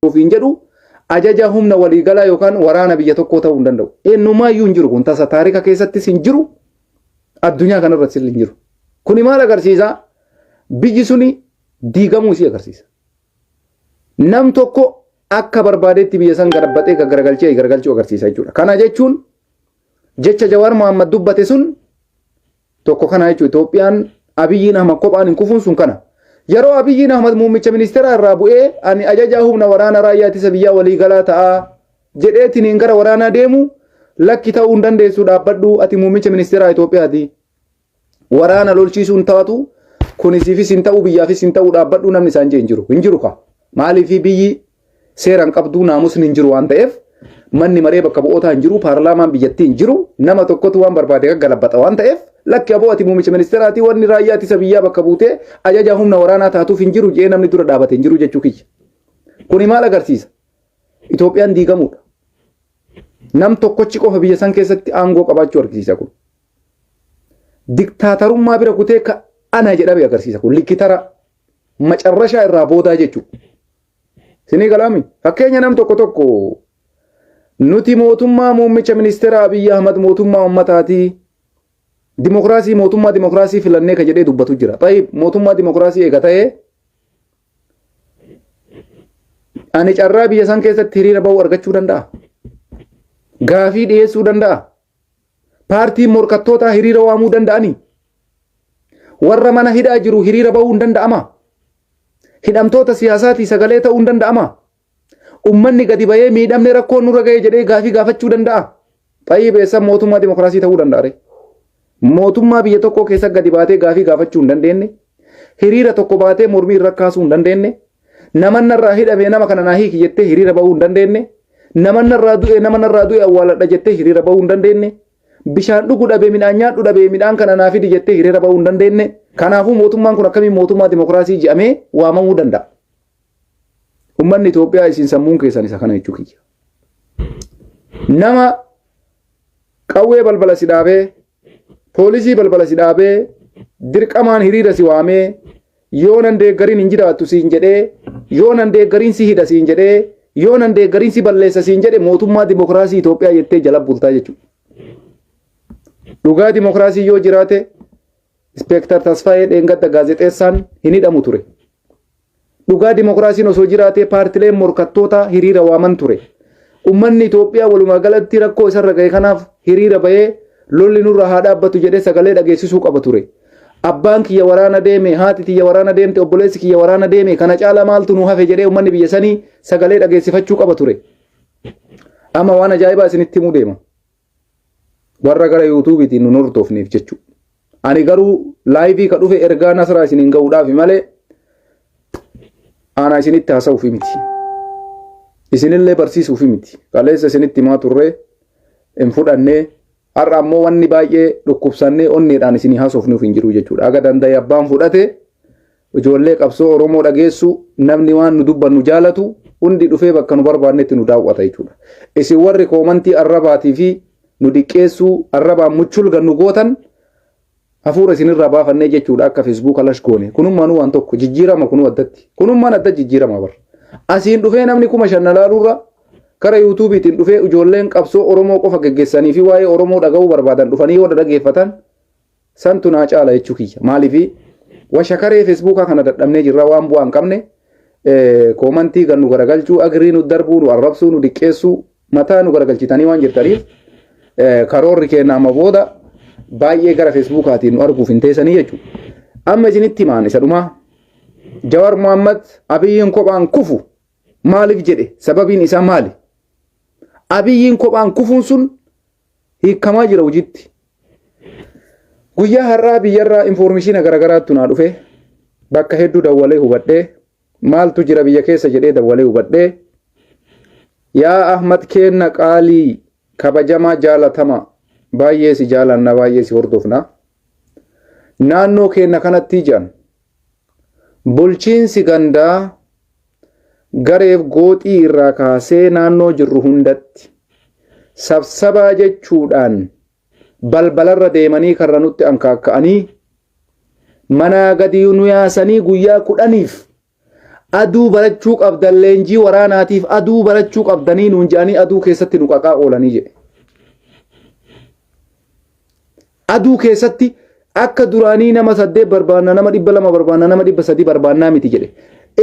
ofiin jedhu ajaja humna waliigalaa yookaan waraana biyya tokkoo ta'uu hin danda'u. Eenyumaayyuu hin jiru kun tasa taarika keessattis hin jiru addunyaa kanarrattis hin jiru. Kuni maal agarsiisa? Biyyi suni diigamuu isii agarsiisa. Nam tokko akka barbaadetti biyya san garabbaxee gaggaragalchee garagalchuu agarsiisa jechuudha. Kana jechuun jecha Jawaar Mohaammed dubbate sun tokko kana jechuudha. Itoophiyaan Abiyyiin Ahmad kophaan hin kufuun sun kana. Yeroo Abiyyiin Ahmad muummicha ministeeraa irraa bu'ee ani ajajaa humna waraana raayyaa ittisa biyyaa waliigalaa ta'a jedheetiin gara waraanaa deemu lakki ta'uu hin dandeessu dhaabbadhu ati muummicha ministeeraa Itoophiyaati. Waraana lolchiisuun taatu kunisiifis hin ta'u biyyaafis hin ta'u dhaabbadhu namni isaan jee hin jiru. Hin jiru ka. Maaliif biyyi seera hin qabdu naamusni hin jiru waan ta'eef manni maree bakka bu'ootaa hin jiru paarlaamaan biyyattii hin jiru nama tokkotu waan barbaade gaggalabbata waan ta'eef lakki aboo ati muummicha ministeeraati wanni raayyaa ittisa biyyaa bakka buutee ajaja humna waraanaa taatuuf hin jiru jedhee namni dura dhaabate hin jiru jechuu kiyya. Kuni maal agarsiisa? Itoophiyaan diigamuudha. Nam tokkochi qofa biyya san keessatti aangoo qabaachuu argisiisa kun. Diktaatarummaa bira kutee ka ana jedhame agarsiisa kun likkitara macarrashaa irraa boodaa jechuudha. Sinii galaami? Fakkeenya nam tokko tokko nuti mootummaa muummicha ministeera Abiyyi Ahmad mootummaa uummataati. Dimokiraasii mootummaa dimokiraasii filannee ka jedhee dubbatu jira. Tayyib mootummaa dimokiraasii eega ta'ee ani carraa biyya san keessatti hiriira ba'uu argachuu danda'a. Gaafii dhiyeessuu danda'a. Paartiin morkattootaa hiriira waamuu danda'anii. Warra mana hidhaa jiru hiriira ba'uu hin danda'ama. Hidhamtoota siyaasaatii sagalee ta'uu hin danda'ama. Ummanni gadi bahee miidhamne rakkoon nurra ga'e jedhee gaafii gaafachuu danda'a. Xayyib eessan mootummaa dimokiraasii ta'uu danda'a ree? Mootummaa biyya tokkoo keessa gadi baatee gaafii gaafachuu hin dandeenye, hiriira tokko baatee mormii irra kaasuu hin dandeenye, nama narraa hidhame nama kana naa hiiki jettee hiriira bahuu hin dandeenye, nama narraa du'e nama narraa du'e awwaaladha jettee hiriira bahuu hin dandeenye, bishaan dhugu dhabe midhaan nyaadhu dhabe midhaan kana naa fidi jettee hiriira bahuu hin dandeenye. Kanaafuu mootummaan kun akkamiin mootummaa dimokiraasii jedhamee waamamuu danda'a? Uummanni Itoophiyaa isin sammuun keessan isa kana jechuu kiyya. Nama qawwee balbala si dhaabee, poolisii balbala si dhaabee, dirqamaan hiriira si waamee, yoo nan deeggariin hin jiraattu siin jedhee, yoo nan deeggariin si hidha siin jedhee, yoo nan deeggariin si balleessa siin jedhe mootummaa dimokiraasii Itoophiyaa jettee jala bultaa jechuudha. Dhugaa dimokiraasii yoo jiraate Ispeektar Tasfaayee Dheengadda gaazexeessaan hin hidhamu ture. Dhugaa dimokiraasiin osoo jiraatee paartileen morkattootaa hiriira waaman ture. Ummanni Itoophiyaa walumaa galatti rakkoo isarra ga'e kanaaf hiriira ba'ee lolli nurra haa dhaabbatu jedhee sagalee dhageessisuu qaba ture. Abbaan kiyya waraana deeme, haati tiyya waraana deemte, obboleessi kiyya waraana deeme, kana caalaa maaltu nu hafe jedhee ummanni biyya sanii sagalee dhageessifachuu qaba ture. Amma waan ajaa'ibaa isinitti himuu deema. Warra gara yuutuubiitiin nu hordofneef jechuudha. Ani garuu laayivii ka dhufe ergaa nasraa isiniin ga'uudhaafi malee ana isinitti haasa'uufi miti. Isinillee barsiisuufi miti. Kaleessa isinitti himaa turre hin fudhannee har'a ammoo wanni baay'ee dhukkubsannee onneedhaan isinii haasofnuuf hin jiru jechuudha. Aga danda'e abbaan fudhate ijoollee qabsoo Oromoo dhageessu namni waan nu dubbannu jaalatu hundi dhufee bakka nu barbaannetti nu daawwata jechuudha. Isin warri koomantii arrabaatii fi nu diqqeessuu arrabaan muchulga nu gootan hafuura isinirraa baafannee jechuudha akka feesbuuka lash goone. Kunummaanuu waan tokko jijjiirama kunuu addatti. Kunummaan adda jijjiirama bar. Asiin dhufee namni 5000 na laaluurra kara yuutuubiitiin dhufee ijoolleen qabsoo Oromoo qofa geggeessanii fi waa'ee Oromoo dhaga'uu barbaadan dhufanii yoo dhaggeeffatan santu naa caala jechuu kiyya. Maaliif washakaree feesbuukaa kana dadhabnee jirra waan bu'aa hin qabne koomantii gan nu garagalchuu agrii nu darbuu nu arrabsuu nu diqqeessuu mataa nu garagalchitanii waan jirtaniif karoorri keenya amma booda baay'ee gara feesbuukaatiin nu arguuf hin teessanii jechuudha. Amma isinitti himaan isa dhumaa Jawar Mohammad Abiyyiin kophaan kufu maaliif jedhe sababiin isaa maali? Abiyyiin kophaan kufuun sun hiikamaa jira hojiitti. Guyyaa har'aa biyyarraa infoormeeshiina garagaraattu naa dhufe bakka hedduu dawwalee hubadhee maaltu jira biyya keessa jedhee dawwalee hubadhee yaa Ahmad keenna qaalii kabajamaa jaalatama baay'ee si jaalanna baay'ee si hordofna naannoo keenna kanatti jedhan bulchiinsi gandaa gareef gooxii irraa kaasee naannoo jirru hundatti sabsabaa jechuudhaan balbalarra deemanii karra nutti ankaakka'anii manaa gadi nu yaasanii guyyaa 10f Aduu barachuu qabdan, leenjii waraanaatiif aduu barachuu qabdanii nuun jedhanii aduu keessatti nu qaqaa oolanii jedhe. Aduu keessatti akka duraanii nama 8 barbaanna, nama 200 barbaanna, nama 300 barbaannaa miti jedhe.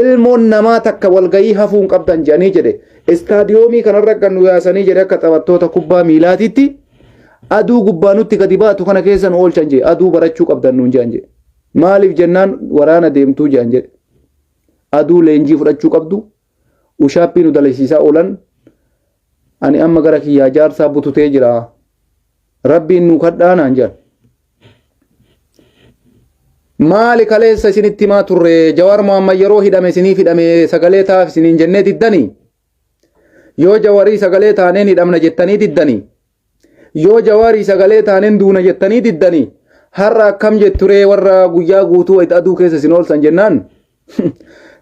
Ilmoon namaa takka walgayii hafuu hin qabdan jedhanii jedhe. Istaadiyoomii kanarra kan nu yaasanii jedhe, akka taphattoota kubbaa miilaatitti aduu gubbaa nutti gadi baatu kana keessa nu oolchan jedhe. Aduu barachuu qabdan nuun jedhan jedhe. Maaliif jennaan waraana deemtuu jedhan jedhe. Aduu leenjii fudhachuu qabdu, ushaappii nu dalasiisaa oolan. Ani amma gara kiyyaa jaarsaa bututee jira. Rabbiin nu kadhaa naan jedhan. Maali kaleessa isinitti himaa turre? Jawaar Mohammad yeroo hidhame isiniif hidhame, sagalee taaf isiniin jennee diddanii. Yoo Jawarii sagalee taaneen hidhamna jettanii diddanii. Yoo Jawaarii sagalee taaneen duuna jettanii diddanii. Har'a akkam jetturee warra guyyaa guutuu wayita aduu keessa isin oolsan jennaan,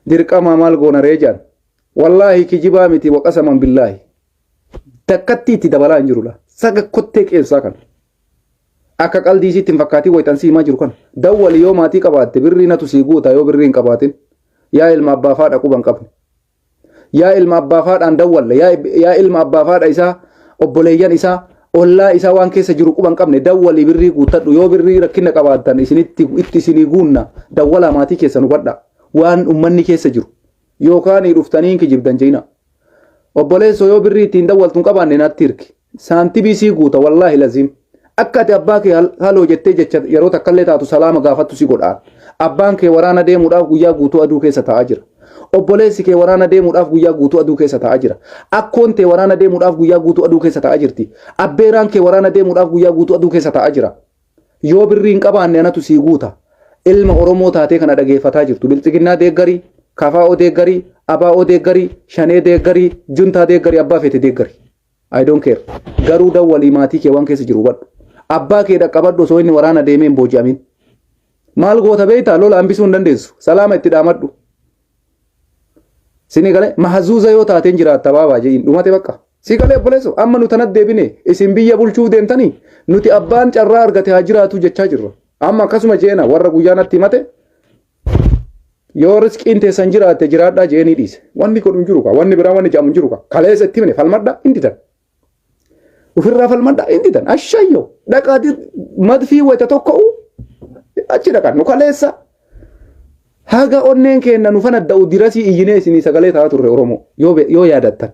dirqama maal goona ree jedhan. Wallaahi kijibaa miti, waqasaman billaahi. Takkatti itti dabalaa hin jiru laa. Saga kottee qeensaa kana. Akka qaldii isiitti hin fakkaatiin wayitan si himaa jiru kana. Dawwali, yoo maatii qabaatte birrii natu sii guuta, yoo birrii hin qabaatin. Yaa ilma abbaa faadha quba hin qabne. Yaa ilma abbaa faadhaan dawwalle. Yaa ilma abbaa faadha isaa, obboleeyyan isaa, ollaa isaa waan keessa jiru quba hin qabne, dawwalii birrii guuttadhu. Yoo birrii rakkina qabaattan isinitti itti isinii guunna, dawwalaa maatii keessan hubadha. Waan ummanni keessa jiru. Yookaan dhuftanii hin kijibdan jeena. Obboleessoo, yoo birrii ittiin dawwaltu hin qabaanne natti hirki. Saantibii sii guuta, wallaahi laziim. Akka ati abbaa kee haloo jettee jecha yeroo takkallee taatu salaama gaafattu si godhaan. Abbaan kee waraana deemuudhaaf guyyaa guutuu aduu keessa taa'aa jira. Obboleessi kee waraana deemuudhaaf guyyaa guutuu aduu keessa taa'aa jira. Akkoon tee waraana deemuudhaaf guyyaa guutuu aduu keessa taa'aa jirti. Abbeeraan kee waraana deemuudhaaf guyyaa guutuu aduu keessa taa'aa jira. Yoo birrii hin qabaanne anatu sii guuta. Ilma Oromoo taatee kana dhageeffataa jirtu. Bilxiginnaa deeggarii, KFO deeggarii, ABO deeggarii, Shanee deeggarii, Juntaa deeggarii, abbaa feete deeggarii. I don't care. Garuu dawwalii maatii kee waan keessa jiru hubadhu. Abbaa kee dhaqqabadhu osoo inni waraana deemee hin booji'amin. Maal goota beektaa? Lola hambisuu hin dandeessu. Salaama itti dhaamadhu. Sini galee mahazuuza yoo taateen jiraatta baabaa jedhiin, dhumate bakka. Si galee obboleesso, amma nu tanatti deebine, isin biyya bulchuuf deemtanii, nuti abbaan carraa argate haa jiraatu jechaa jirra. Amma akkasuma jeena warra guyyaa natti himate, yoo riskiin teessan jiraatte jiraadhaa jeenii dhiise. Wanni godhu hin jiru kaa, wanni biraa wanni jedhamu hin jiru kaa. Kaleessa itti himne, falmadhaa hin didan. Ofirraa falmadhaa hin didan. Ashayyoo dhaqaatii madfii wayita tokko'u achi dhaqan nu kaleessa. Haga onneen keenya nu fanadda'u dirasii iyyinee isinii sagalee ta'aa turre Oromoo, yoo yaadattan.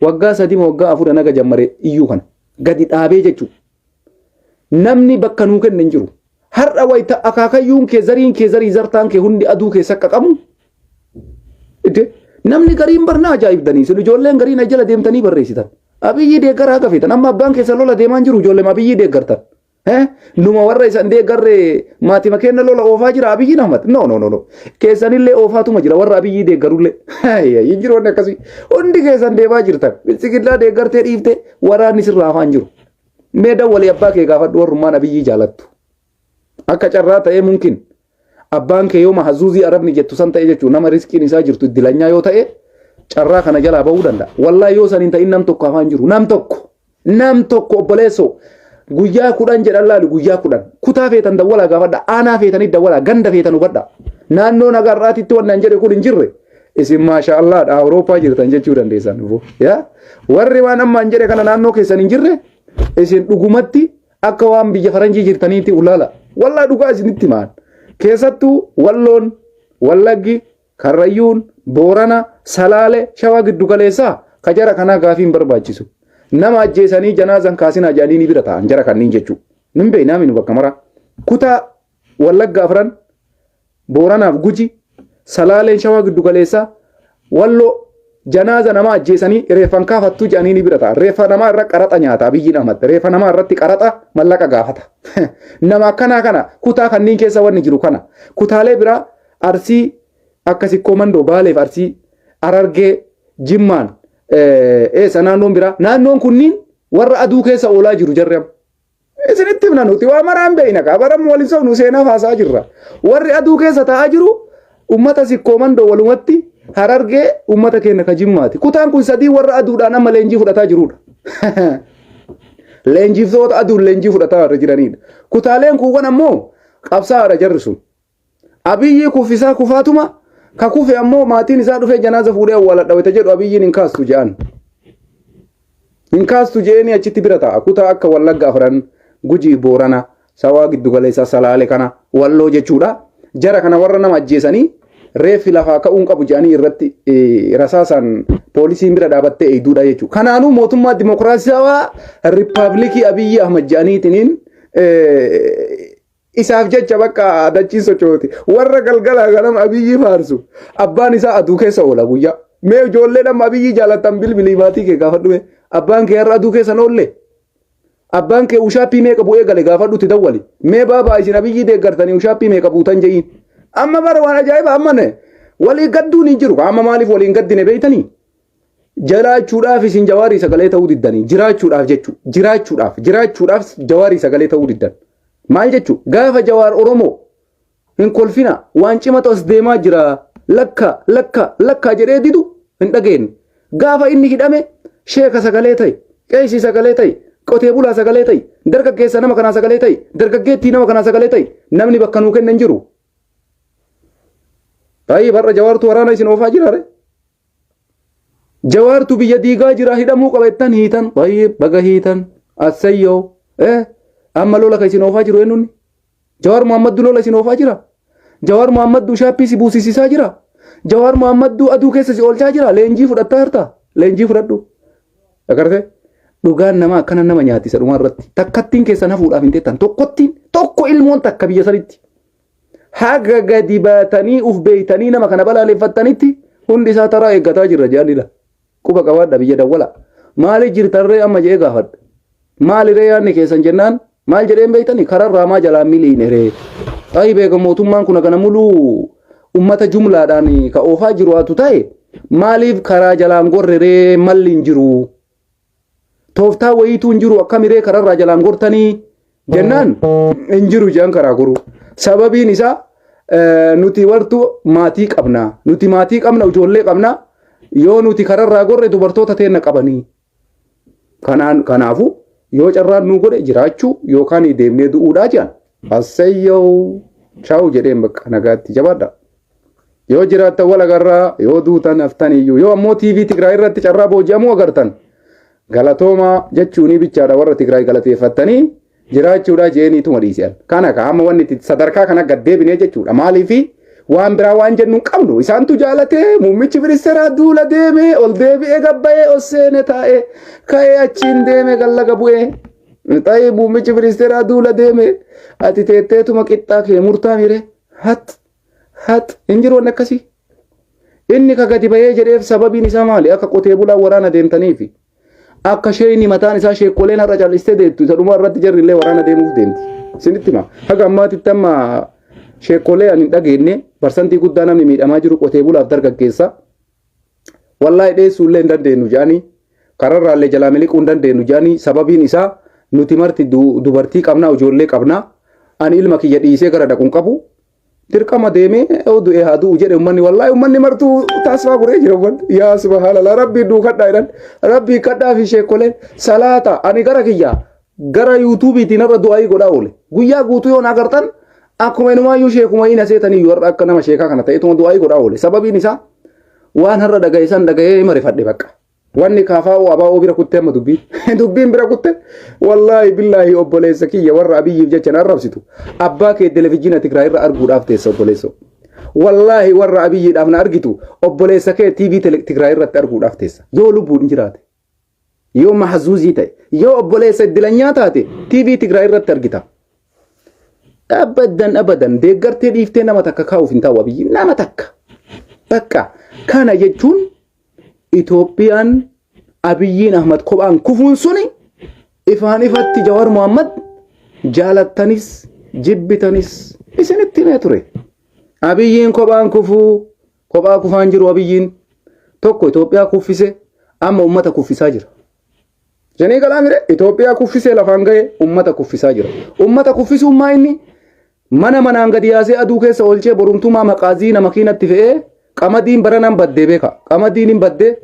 Waggaa 3 moo waggaa 4 naga jammare iyyuu kana gadi dhaabee jechuudha. Namni bakka nuu kenne hin jiru. Har'a wayita akaakayyuun kee, zariin kee, zarii zartaan kee hundi aduu keessa akka qabu namni gariin barnaa ajaa'ibdanii sun ijoolleen gariin ajjala deemtanii barreessitan. Abiyyi deeggaraa haga feetan, amma abbaan keessa lola deemaan jiru, ijoollee Abiyyi deeggartan. Numa warra isan deeggarre maatima keenya lola oofaa jira Abiyyiin Ahmad. No, no, no, no. Keessanillee oofaatuma jira warra Abiyyii deeggarullee. Hin jiru wanni akkasii. Hundi keessan deemaa jirtan. Biltsiginnaa deeggartee dhiifte waraanni sirraa afaan jiru. Mee dawwalii abbaa kee gaafadhu, warrummaan Abiyyii jaalattu. Akka carraa ta'ee mumkin abbaan kee yoo mahazuuzii arabni jettu san ta'e jechuun, nama riskiin isaa jirtu iddilanyaa yoo ta'e, carraa kana jalaa bahuu danda'a. Wallaahi yoo san hin ta'in nam tokko afaan jiru. Nam tokko. Nam tokko, obboleessoo. Guyyaa 10 jedhan laali, guyyaa 10. Kutaa feetan dawwalaa gaafadha. Aanaa feetanii dawwalaa. Ganda feetan hubadha. Naannoo nagarraatitti wanni an jedhe kun hin jirre. Isin maasha Allah dha, Awurooppaa jirtan jechuu dandeessan. Yaa warri waan amma an jedhe kana naannoo keessan hin jirre, isin dhugumatti akka waan biyya faranjii jirtaniitti ulaala. Wallaa dhugaa isinitti himaan. Keessattuu Walloon, Wallaggi, Karrayyuun, Boorana, Salaale, Shawaa giddu galeessaa ka jara kanaa gaafii hin barbaachisu. Nama ajjeesanii janaazan kaasinaa jedhanii ni bira ta'an jara kanneen jechuudha. Nun beeknaa minu bakka maraa. Kutaa Wallagga afran, Booranaaf Guji, Salaaleen, Shawaa giddu galeessaa, Walloo janaaza nama ajjeesanii reeffan kaafattuu jedhanii ni bira ta'an. Reeffa namaa irra qaraxa nyaata Abiyyiin Ahmad. Reeffa namaa irratti qaraxa mallaqa gaafata. Nama akkanaa kana kutaa kanneen keessa wanni jiru kana. Kutaalee biraa Arsii akka Sikkoo Mandoo, Baaleef Arsii, Harargee, Jimmaan, eessa naannoon biraa, naannoon kunniin warra aduu keessa oolaa jiru jarri amma. Isinitti himna, nuti waa maraan beekna kaa, baramma waliin sobnu, seenaaf haasaa jirra. Warri aduu keessa taa'aa jiru ummata Sikkoo Mandoo, walumatti Harargee, ummata keenya ka Jimmaati. Kutaan kun sadii warra aduudhaan amma leenjii fudhataa jirudha. Leenjiftoota aduun leenjii fudhataa warra jiranidha. Kutaaleen kuuwwan ammoo qabsaa'aadha jarri sun. Abiyyi kuffisaa kufaatuma Ka kufe ammoo maatiin isaa dhufee janaaza fuudhee awwaaladha wayita jedhu Abiyyiin hin kaastu jedhan. Hin kaastu je'eenii achitti bira ta'a. Kutaa akka Wallagga afran, Gujii, Boorana, Sawaa giddugaleessaa, Salaale kana, Walloo jechuudha. Jara kana warra nama ajjeesanii reeffi lafaa ka'uun qabu jedhanii irratti rasaasaan poolisiin bira dhaabattee eegduudha jechuudha. Kanaanuu mootummaa dimokiraasawaa riippaabilikii Abiyyi Ahmad jedhaniitiniin isaaf jecha bakka dachiin sochooti. Warra galgalaa ganama Abiyyi faarsu abbaan isaa aduu keessa oola guyyaa. Mee ijoollee nama Abiyyi jaalattan bilbilii maatii kee gaafadhu mee. Abbaan kee har'a aduu keessa hin oolle. Abbaan kee ushaappii meeqa bu'ee gale gaafadhu itti dawwali. Mee baabaa isin Abiyyi deeggartanii ushaappii meeqa buutan je'iin. Amma bara waan ajaa'iba amma ne walii gadduun hin jiru. Amma maaliif waliin gaddine beeytanii? Jiraachuudhaaf isin Jawaarii sagalee ta'uu diddanii jiraachuudhaaf jechuu jiraachuudhaaf jiraachuudhaaf Jawaarii sagalee ta'uu diddan. Maal jechuu gaafa Jawaar Oromoo hin kolfina waan cimatu as deemaa jira lakka lakka lakka jedhee didu hin dhageenye. Gaafa inni hidhame sheeka sagalee ta'e qeesii sagalee ta'e qotee bulaa sagalee ta'e dargaggeessa nama kanaa sagalee ta'e dargaggeettii nama kanaa sagalee ta'e namni bakka nuu kenna hin jiru. Baay'ee barra Jawaartu waraana isin oofaa jira ree. Jawaartu biyya diigaa jira hidhamuu qaba jettan hiitan. Baay'ee baga hiitan. Assayyoo. Amma lola kan isin oofaa jiru eenyuun? Jawaar Muhammaddu lola isin oofaa jira. Jawaar Muhammaddu shaappii si buusisiisaa jira. Jawaar Muhammaddu aduu keessa si oolchaa jira. Leenjii fudhattaa jirta. Leenjii fudhadhu. Agartee? Dhugaan nama akkana nama nyaati isa dhumaa irratti. Takkattiin keessan hafuudhaaf hin teettan. Tokkottiin tokko ilmoon takka biyya sanitti. Haga gadi baatanii uf beeytanii nama kana balaaleffattanitti hundi isaa taraa eeggataa jirra jedhanidha. Quba qabaadha biyya dawwala. Maali jirtarree amma jedhee gaafadha. Maaliree yaadni keessan jennaan maal jedheen beeytanii kararraa maa jalaan miliine ree. Xayi beeka mootummaan kun kana muluu ummata jumlaadhaan ka oofaa jiru haatu ta'e maaliif karaa jalaan gorre ree malli hin jiru. Tooftaa wayiituu hin jiru akkamiree kararraa jalaan gortanii jennaan hin jiru jedhan karaa goruu. Sababiin isaa nuti wartu maatii qabna. Nuti maatii qabna ijoollee qabna. Yoo nuti kararraa gorre dubartoota teenna qabanii. Kanaan kanaafuu yoo carraan nu godhe jiraachuu yookaan deemnee du'uudhaa jedhan. Assayyoo chaawu jedheen bakka nagaatti jabaadha. Yoo jiraattan wal agarraa yoo duutan haftan iyyuu yoo ammoo TV Tigraay irratti carraa booji'amuu agartan galatoomaa jechuunii bichaadha warra Tigraay galateeffattanii jiraachuudhaa jeeniituma dhiisean. Kana ka amma wanni itti sadarkaa kana gad deebinee jechuudha. Maaliifi waan biraa waan jennu hin qabnu isaantu jaalatee muummichi ministeeraa duula deemee ol deebi'ee gabbayee ol seene taa'ee ka'ee achiin deeme gallaga bu'ee. Ta'ee muummichi ministeeraa duula deeme ati teetteetuma qixxaa kee murtaa mire hat Hat hin jiru wanni akkasii. Inni ka gadi bahee jedheef sababiin isaa maali? Akka qotee bulaa waraana deemtaniifi. Akka sheeyni mataan isaa sheekkoleen har'a callistee deettu isa dhumaa irratti jarri illee waraana deemuuf deemti. Isinitti hima. Haga ammaatitti amma sheekkolee ani hin dhageenye parsantii guddaa namni miidhamaa jiru qotee bulaaf dargaggeessa. Wallaahi dheessuu illee hin dandeenyu jedhanii kararraa illee jalaa miliquu hin dandeenyu jedhanii sababiin isaa nuti marti dubartii qabnaa ijoollee qabnaa ani ilma kiyya dhiisee gara dhaqu hin qabu dirqama deemee yoo du'e haa du'u jedhe ummanni wallaahi ummanni martuu taasifaa guree jira ummanni yaa subhaanallah rabbii duukadhaa jedhan rabbii kadhaa fi sheekoleen salaata ani gara kiyya gara yuutuubiitiin har'a du'aayii godhaa oole guyyaa guutuu yoon agartan akkuma inumaayyuu sheekuma hin aseetanii warra akka nama sheekaa kana ta'etuma du'aayii godhaa oole sababiin isaa waan har'a dhagaye san dhagayee marifadhe bakka Wanni kaafaa'oo abaa'oo bira kutte amma dubbiin. Dubbiin bira kutte. Wallaahi billaahi obboleessa kiyya warra Abiyyiif jecha na arrabsitu. Abbaa kee televizyiina Tigraay irra arguudhaaf teessa obboleessoo. Wallaahi warra Abiyyiidhaaf na argitu obboleessa kee TV Tigraay irratti arguudhaaf teessa. Yoo lubbuun jiraate. Yoo mahzuuzii ta'e. Yoo obboleessa iddilanyaa taate TV Tigraay irratti argita. Abadan abadan deeggartee dhiiftee nama takka kaa'uuf hin taa'u Abiyyi. Nama takka. Bakka kana jechuun Itoophiyaan Abiyyiin Ahmad kophaan kufuun suni ifaan ifatti Jawar Muhammad jaalattanis jibbitanis isinitti himee ture. Abiyyiin kophaan kufuu kophaa kufaan jiru Abiyyiin tokko Itoophiyaa kuffise amma ummata kuffisaa jira. Isinii galaa mire Itoophiyaa kuffisee lafaan ga'e ummata kuffisaa jira. Ummata kuffisuun maa inni mana manaan gadi yaasee aduu keessa oolchee borumtumaa maqaaziina makiinatti fe'ee qamadiin baranaan baddee beeka. Qamadiin hin baddee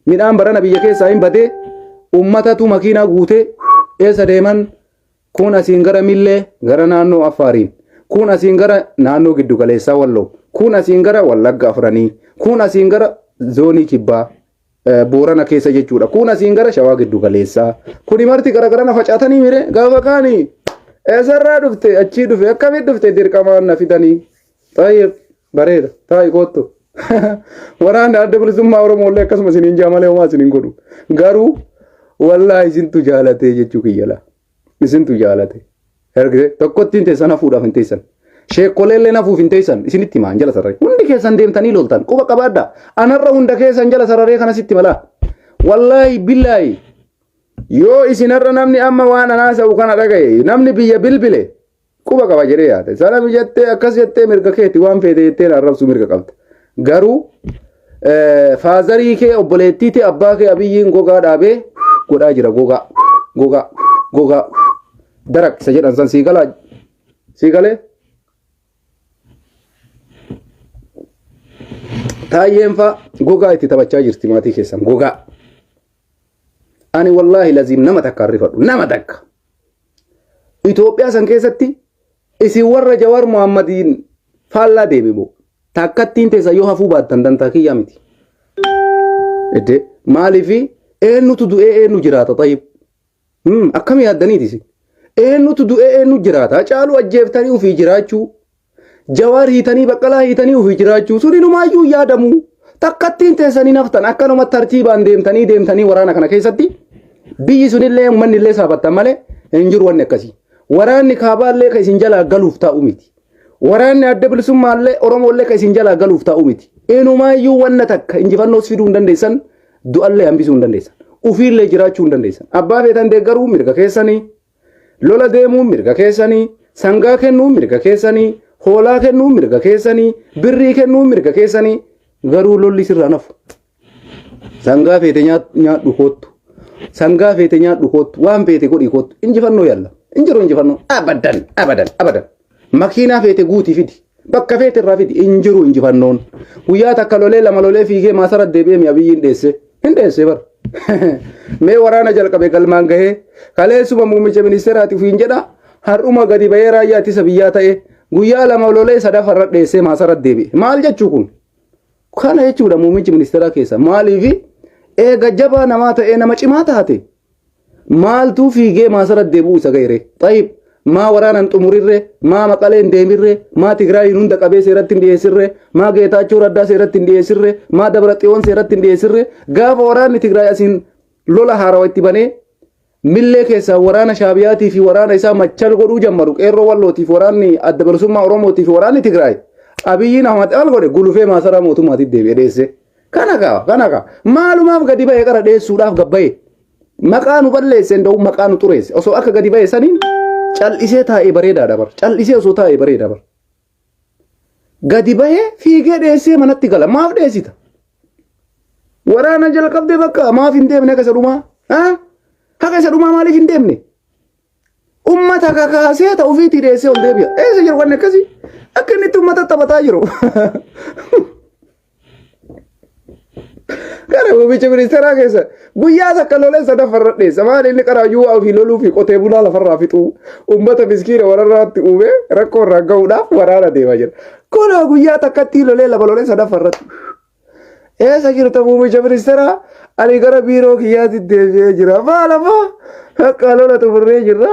midhaan barana biyya keessaa hin badee ummatatu makiinaa guutee eessa deeman kun asiin gara Millee gara naannoo Affaariin kun asiin gara naannoo giddu galeessaa Walloo Kun asiin gara Wallagga afranii. Kun asiin gara zoonii kibbaa Boorana keessa jechuudha. Kun asiin gara Shawaa giddu galeessaa. Kuni marti gara garana facaatanii mire gaafa kaanii eessarraa dhufte achii dhufe akkamitti dhufte dirqamaan na fidanii. Xayyib bareeda taa'i koottu. Waraanni adda bilisummaa Oromoo illee akkasuma isiniin jaa malee homaa isiniin godhu. Garuu wallaahi isintu jaalatee jechuu kiyyala. Isintu jaalate. Ergite tokkottiin teessan hafuudhaaf hin teessan. Sheekkolee illee hafuuf hin teessan isinitti himaan jala sararee. Hundi keessan deemtanii loltan quba qabaadhaa. Anarra hunda keessan jala sararee kana sitti malaa. Wallaahi billaahi yoo isinarra namni amma waan anaasa'u kana dhagaye namni biyya bilbile quba qaba jedhee yaada. Sana jettee akkas jettee mirga keeti waan feete jettee arrabsuu mirga qabda. Garuu faazarii kee obboleettii tee abbaa kee Abiyyiin gogaa dhaabee godhaa jira gogaa gogaa gogaa darak isa jedhan san sii galaa sii galee taayyeen faa gogaa itti taphachaa jirti maatii keessan gogaa. Ani wallaahi laziim nama takka rifadhu nama takka. Itoophiyaa san keessatti isin warra Jawaar Muhammadiin faallaa deeme moo takkattiin teessa yoo hafuu baattan dantaa kiyyaa miti. Iddee maaliif eenyutu du'ee eenyu jiraata xayyib. Akkami yaaddaniiti isin? Eenyutu du'ee eenyu jiraata? Caaluu ajjeeftanii ofii jiraachuu. Jawaar hiitanii Baqqalaa hiitanii ofii jiraachuu sun inumaayyuu hin yaadamu. Takkattiin teessanii naftan akkanuma tartiibaan deemtanii deemtanii waraana kana keessatti biyyi sunillee uummanni illee saafattan malee hin jiru wanni akkasii. Waraanni kaabaallee kan isin jalaa galuuf taa'u miti. Waraanni adda bilisummaallee Oromoollee kan isin jalaa galuuf taa'u miti. Inumaayyuu wanna takka injifannoos fiduu hin dandeessan du'allee hambisuu hin dandeessan. Ufiillee jiraachuu hin dandeessan. Abbaa feetan deeggaruu mirga keessanii. Lola deemuun mirga keessanii, sangaa kennuun mirga keessanii, hoolaa kennuun mirga keessanii, birrii kennuun mirga keessanii, garuu lolli sirraa nafu. Sangaa feete nyaadhu koottu. Sangaa feete nyaadhu koottu. Waan feete godhi koottu. Injifannoo yalla. Injiru injifannoo. Abadan, abadan, abadan. Makiinaa feete guutii fidi. Bakka feete irraa fidi. Injiru injifannoon. Guyyaa takka lolee lama lolee fiigee maasara deebi'ee mi'a biyyiin dheesse. Hin dheesse bar. Mee waraana jalqabe galmaan gahee kaleessuma muummicha ministeeraati ofiin jedha har'uma gadi bahee raayyaa ittisa biyyaa ta'e guyyaa lama lolee sadafarra dheessee maasara deebi'e. Maal jechuu kun? Kana jechuudha muummichi ministeeraa keessa. Maaliif eega jabaa namaa ta'ee nama cimaa taate Maaltuu fiigee maasara deebi'uu isa ga'e ree? Xayib maa waraana hin xumurirree? Maa Maqalee hin deemirree? Maa Tigraayiin hunda qabee seeratti hin dhiyeessirree? Maa Geetaachoo Raddaa seeratti hin dhiyeessirree? Maa Dabra Xiyoon seeratti hin dhiyeessirree? Gaafa waraanni Tigraay asiin lola haarawa itti banee millee keessaa waraana Shaabiyaatii fi waraana isaa machal godhuu jammaru qeerroo Wallootii fi waraanni adda bilisummaa Oromootii fi waraanni Tigraay Abiyyiin Ahmad maal godhe gulufee maasaraa mootummaatiif deebi'ee dheesse. Kana kaa kana kaa maalumaaf gadi ba'e qara dheessuudhaaf gabbaye. Maqaa nu balleesse hin da'u maqaa nu xureesse. Osoo akka gadi ba'e saniin cal'isee taa'ee bareedaadha bar. Cal'isee osoo taa'ee bareeda bar. Gadi bahee fiigee dheessee manatti gala. Maaf dheessita? Waraana jalqabdee bakka maaf hin deemne akka isa dhumaa? Haqa isa dhumaa maaliif hin deemne? Ummata kakaasee ta'u ofiitii dheessee ol deebi'a. Eessa jiru wanni akkasii? Akka inni itti ummata taphataa jiru. Gara muummicha ministeeraa keessa guyyaa takka lolee sadaffarra dheessa. Maali inni qaraayyuu waa ofii loluu fi qotee bulaa lafarraa fixuu uummata miskiina wararraatti uumee rakkoo irraa gahuudhaaf waraana deemaa jira. Kunoo guyyaa takkatti lolee lama lolee sadaffarratti. Eessa jirta muummicha ministeeraa? Ani gara biiroo kiyyaatti deebi'ee jira. Maal ammoo akka lola xumurree jirra.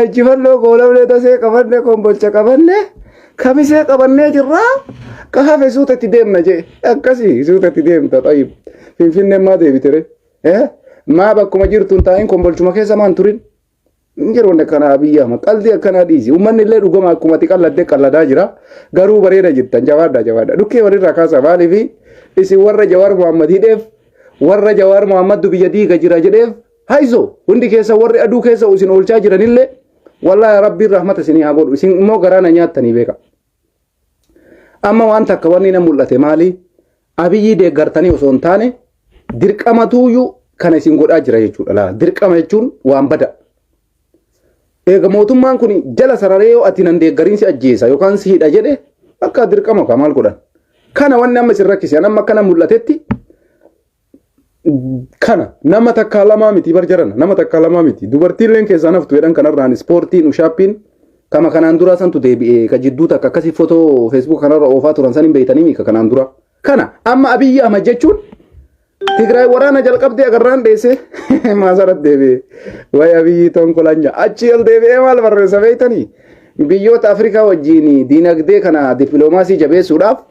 Injifannoo goolablee tasee qabanne kombolcha qabanne kamisee qabannee jirra. Ka hafe suuta itti deemna jee. Akkasii suuta itti deemta xayyib. Finfinneen maa deebitere? Maa bakkuma jirtu hin taa'in kombolchuma keessa maan turin? Hin jiru wanni akkanaa Abiyyi Ahmad. Qaldii akkanaa dhiisi. Uummanni illee dhugama akkuma ati qalladdee qalladaa jira. Garuu bareeda jirtan. Jabaadhaa jabaadhaa. Dhukkee walirraa kaasa maaliifi isin warra Jawaar Muhammad hidheef warra Jawaar Muhammad biyya diiga jira jedheef hayzo hundi keessa warri aduu keessa isin oolchaa jiranillee wallaahi rabbiin rahmata isinii haa godhu. Isin immoo garaa na nyaattanii beeka. Amma waan takka wanni na mul'ate maali? Abiyyii deeggartanii osoo hin taane dirqamatuuyyuu kana isin godhaa jira jechuudha. Laa dirqama jechuun waan bada. Eega mootummaan kun jala sararee yoo ati nan deeggariin si ajjeesa yookaan si hidha jedhe akka dirqama kaa maal godhan. Kana wanni amma isin rakkise amma akkana mul'atetti kana nama takkaa lamaa miti bar jarana nama takkaa lamaa miti dubartiilleen keessaa naftu jedhan kanarraan ispoortiin ushaappiin Kama kanaan duraa santu deebi'ee ka jidduu takka akkasii footoo Facebook kanarra oofaa turan san hin beeytanii ka kanaan dura. Kana amma Abiyyi Ahmad jechuun Tigraay waraana jalqabdee agarraan dheesse maasaratti deebi'e. Wayi Abiyyi tonkolanya achi ol deebi'ee maal barreessa beeytanii? Biyyoota Afrikaa wajjin diinagdee kana dippiloomaasii jabeessuudhaaf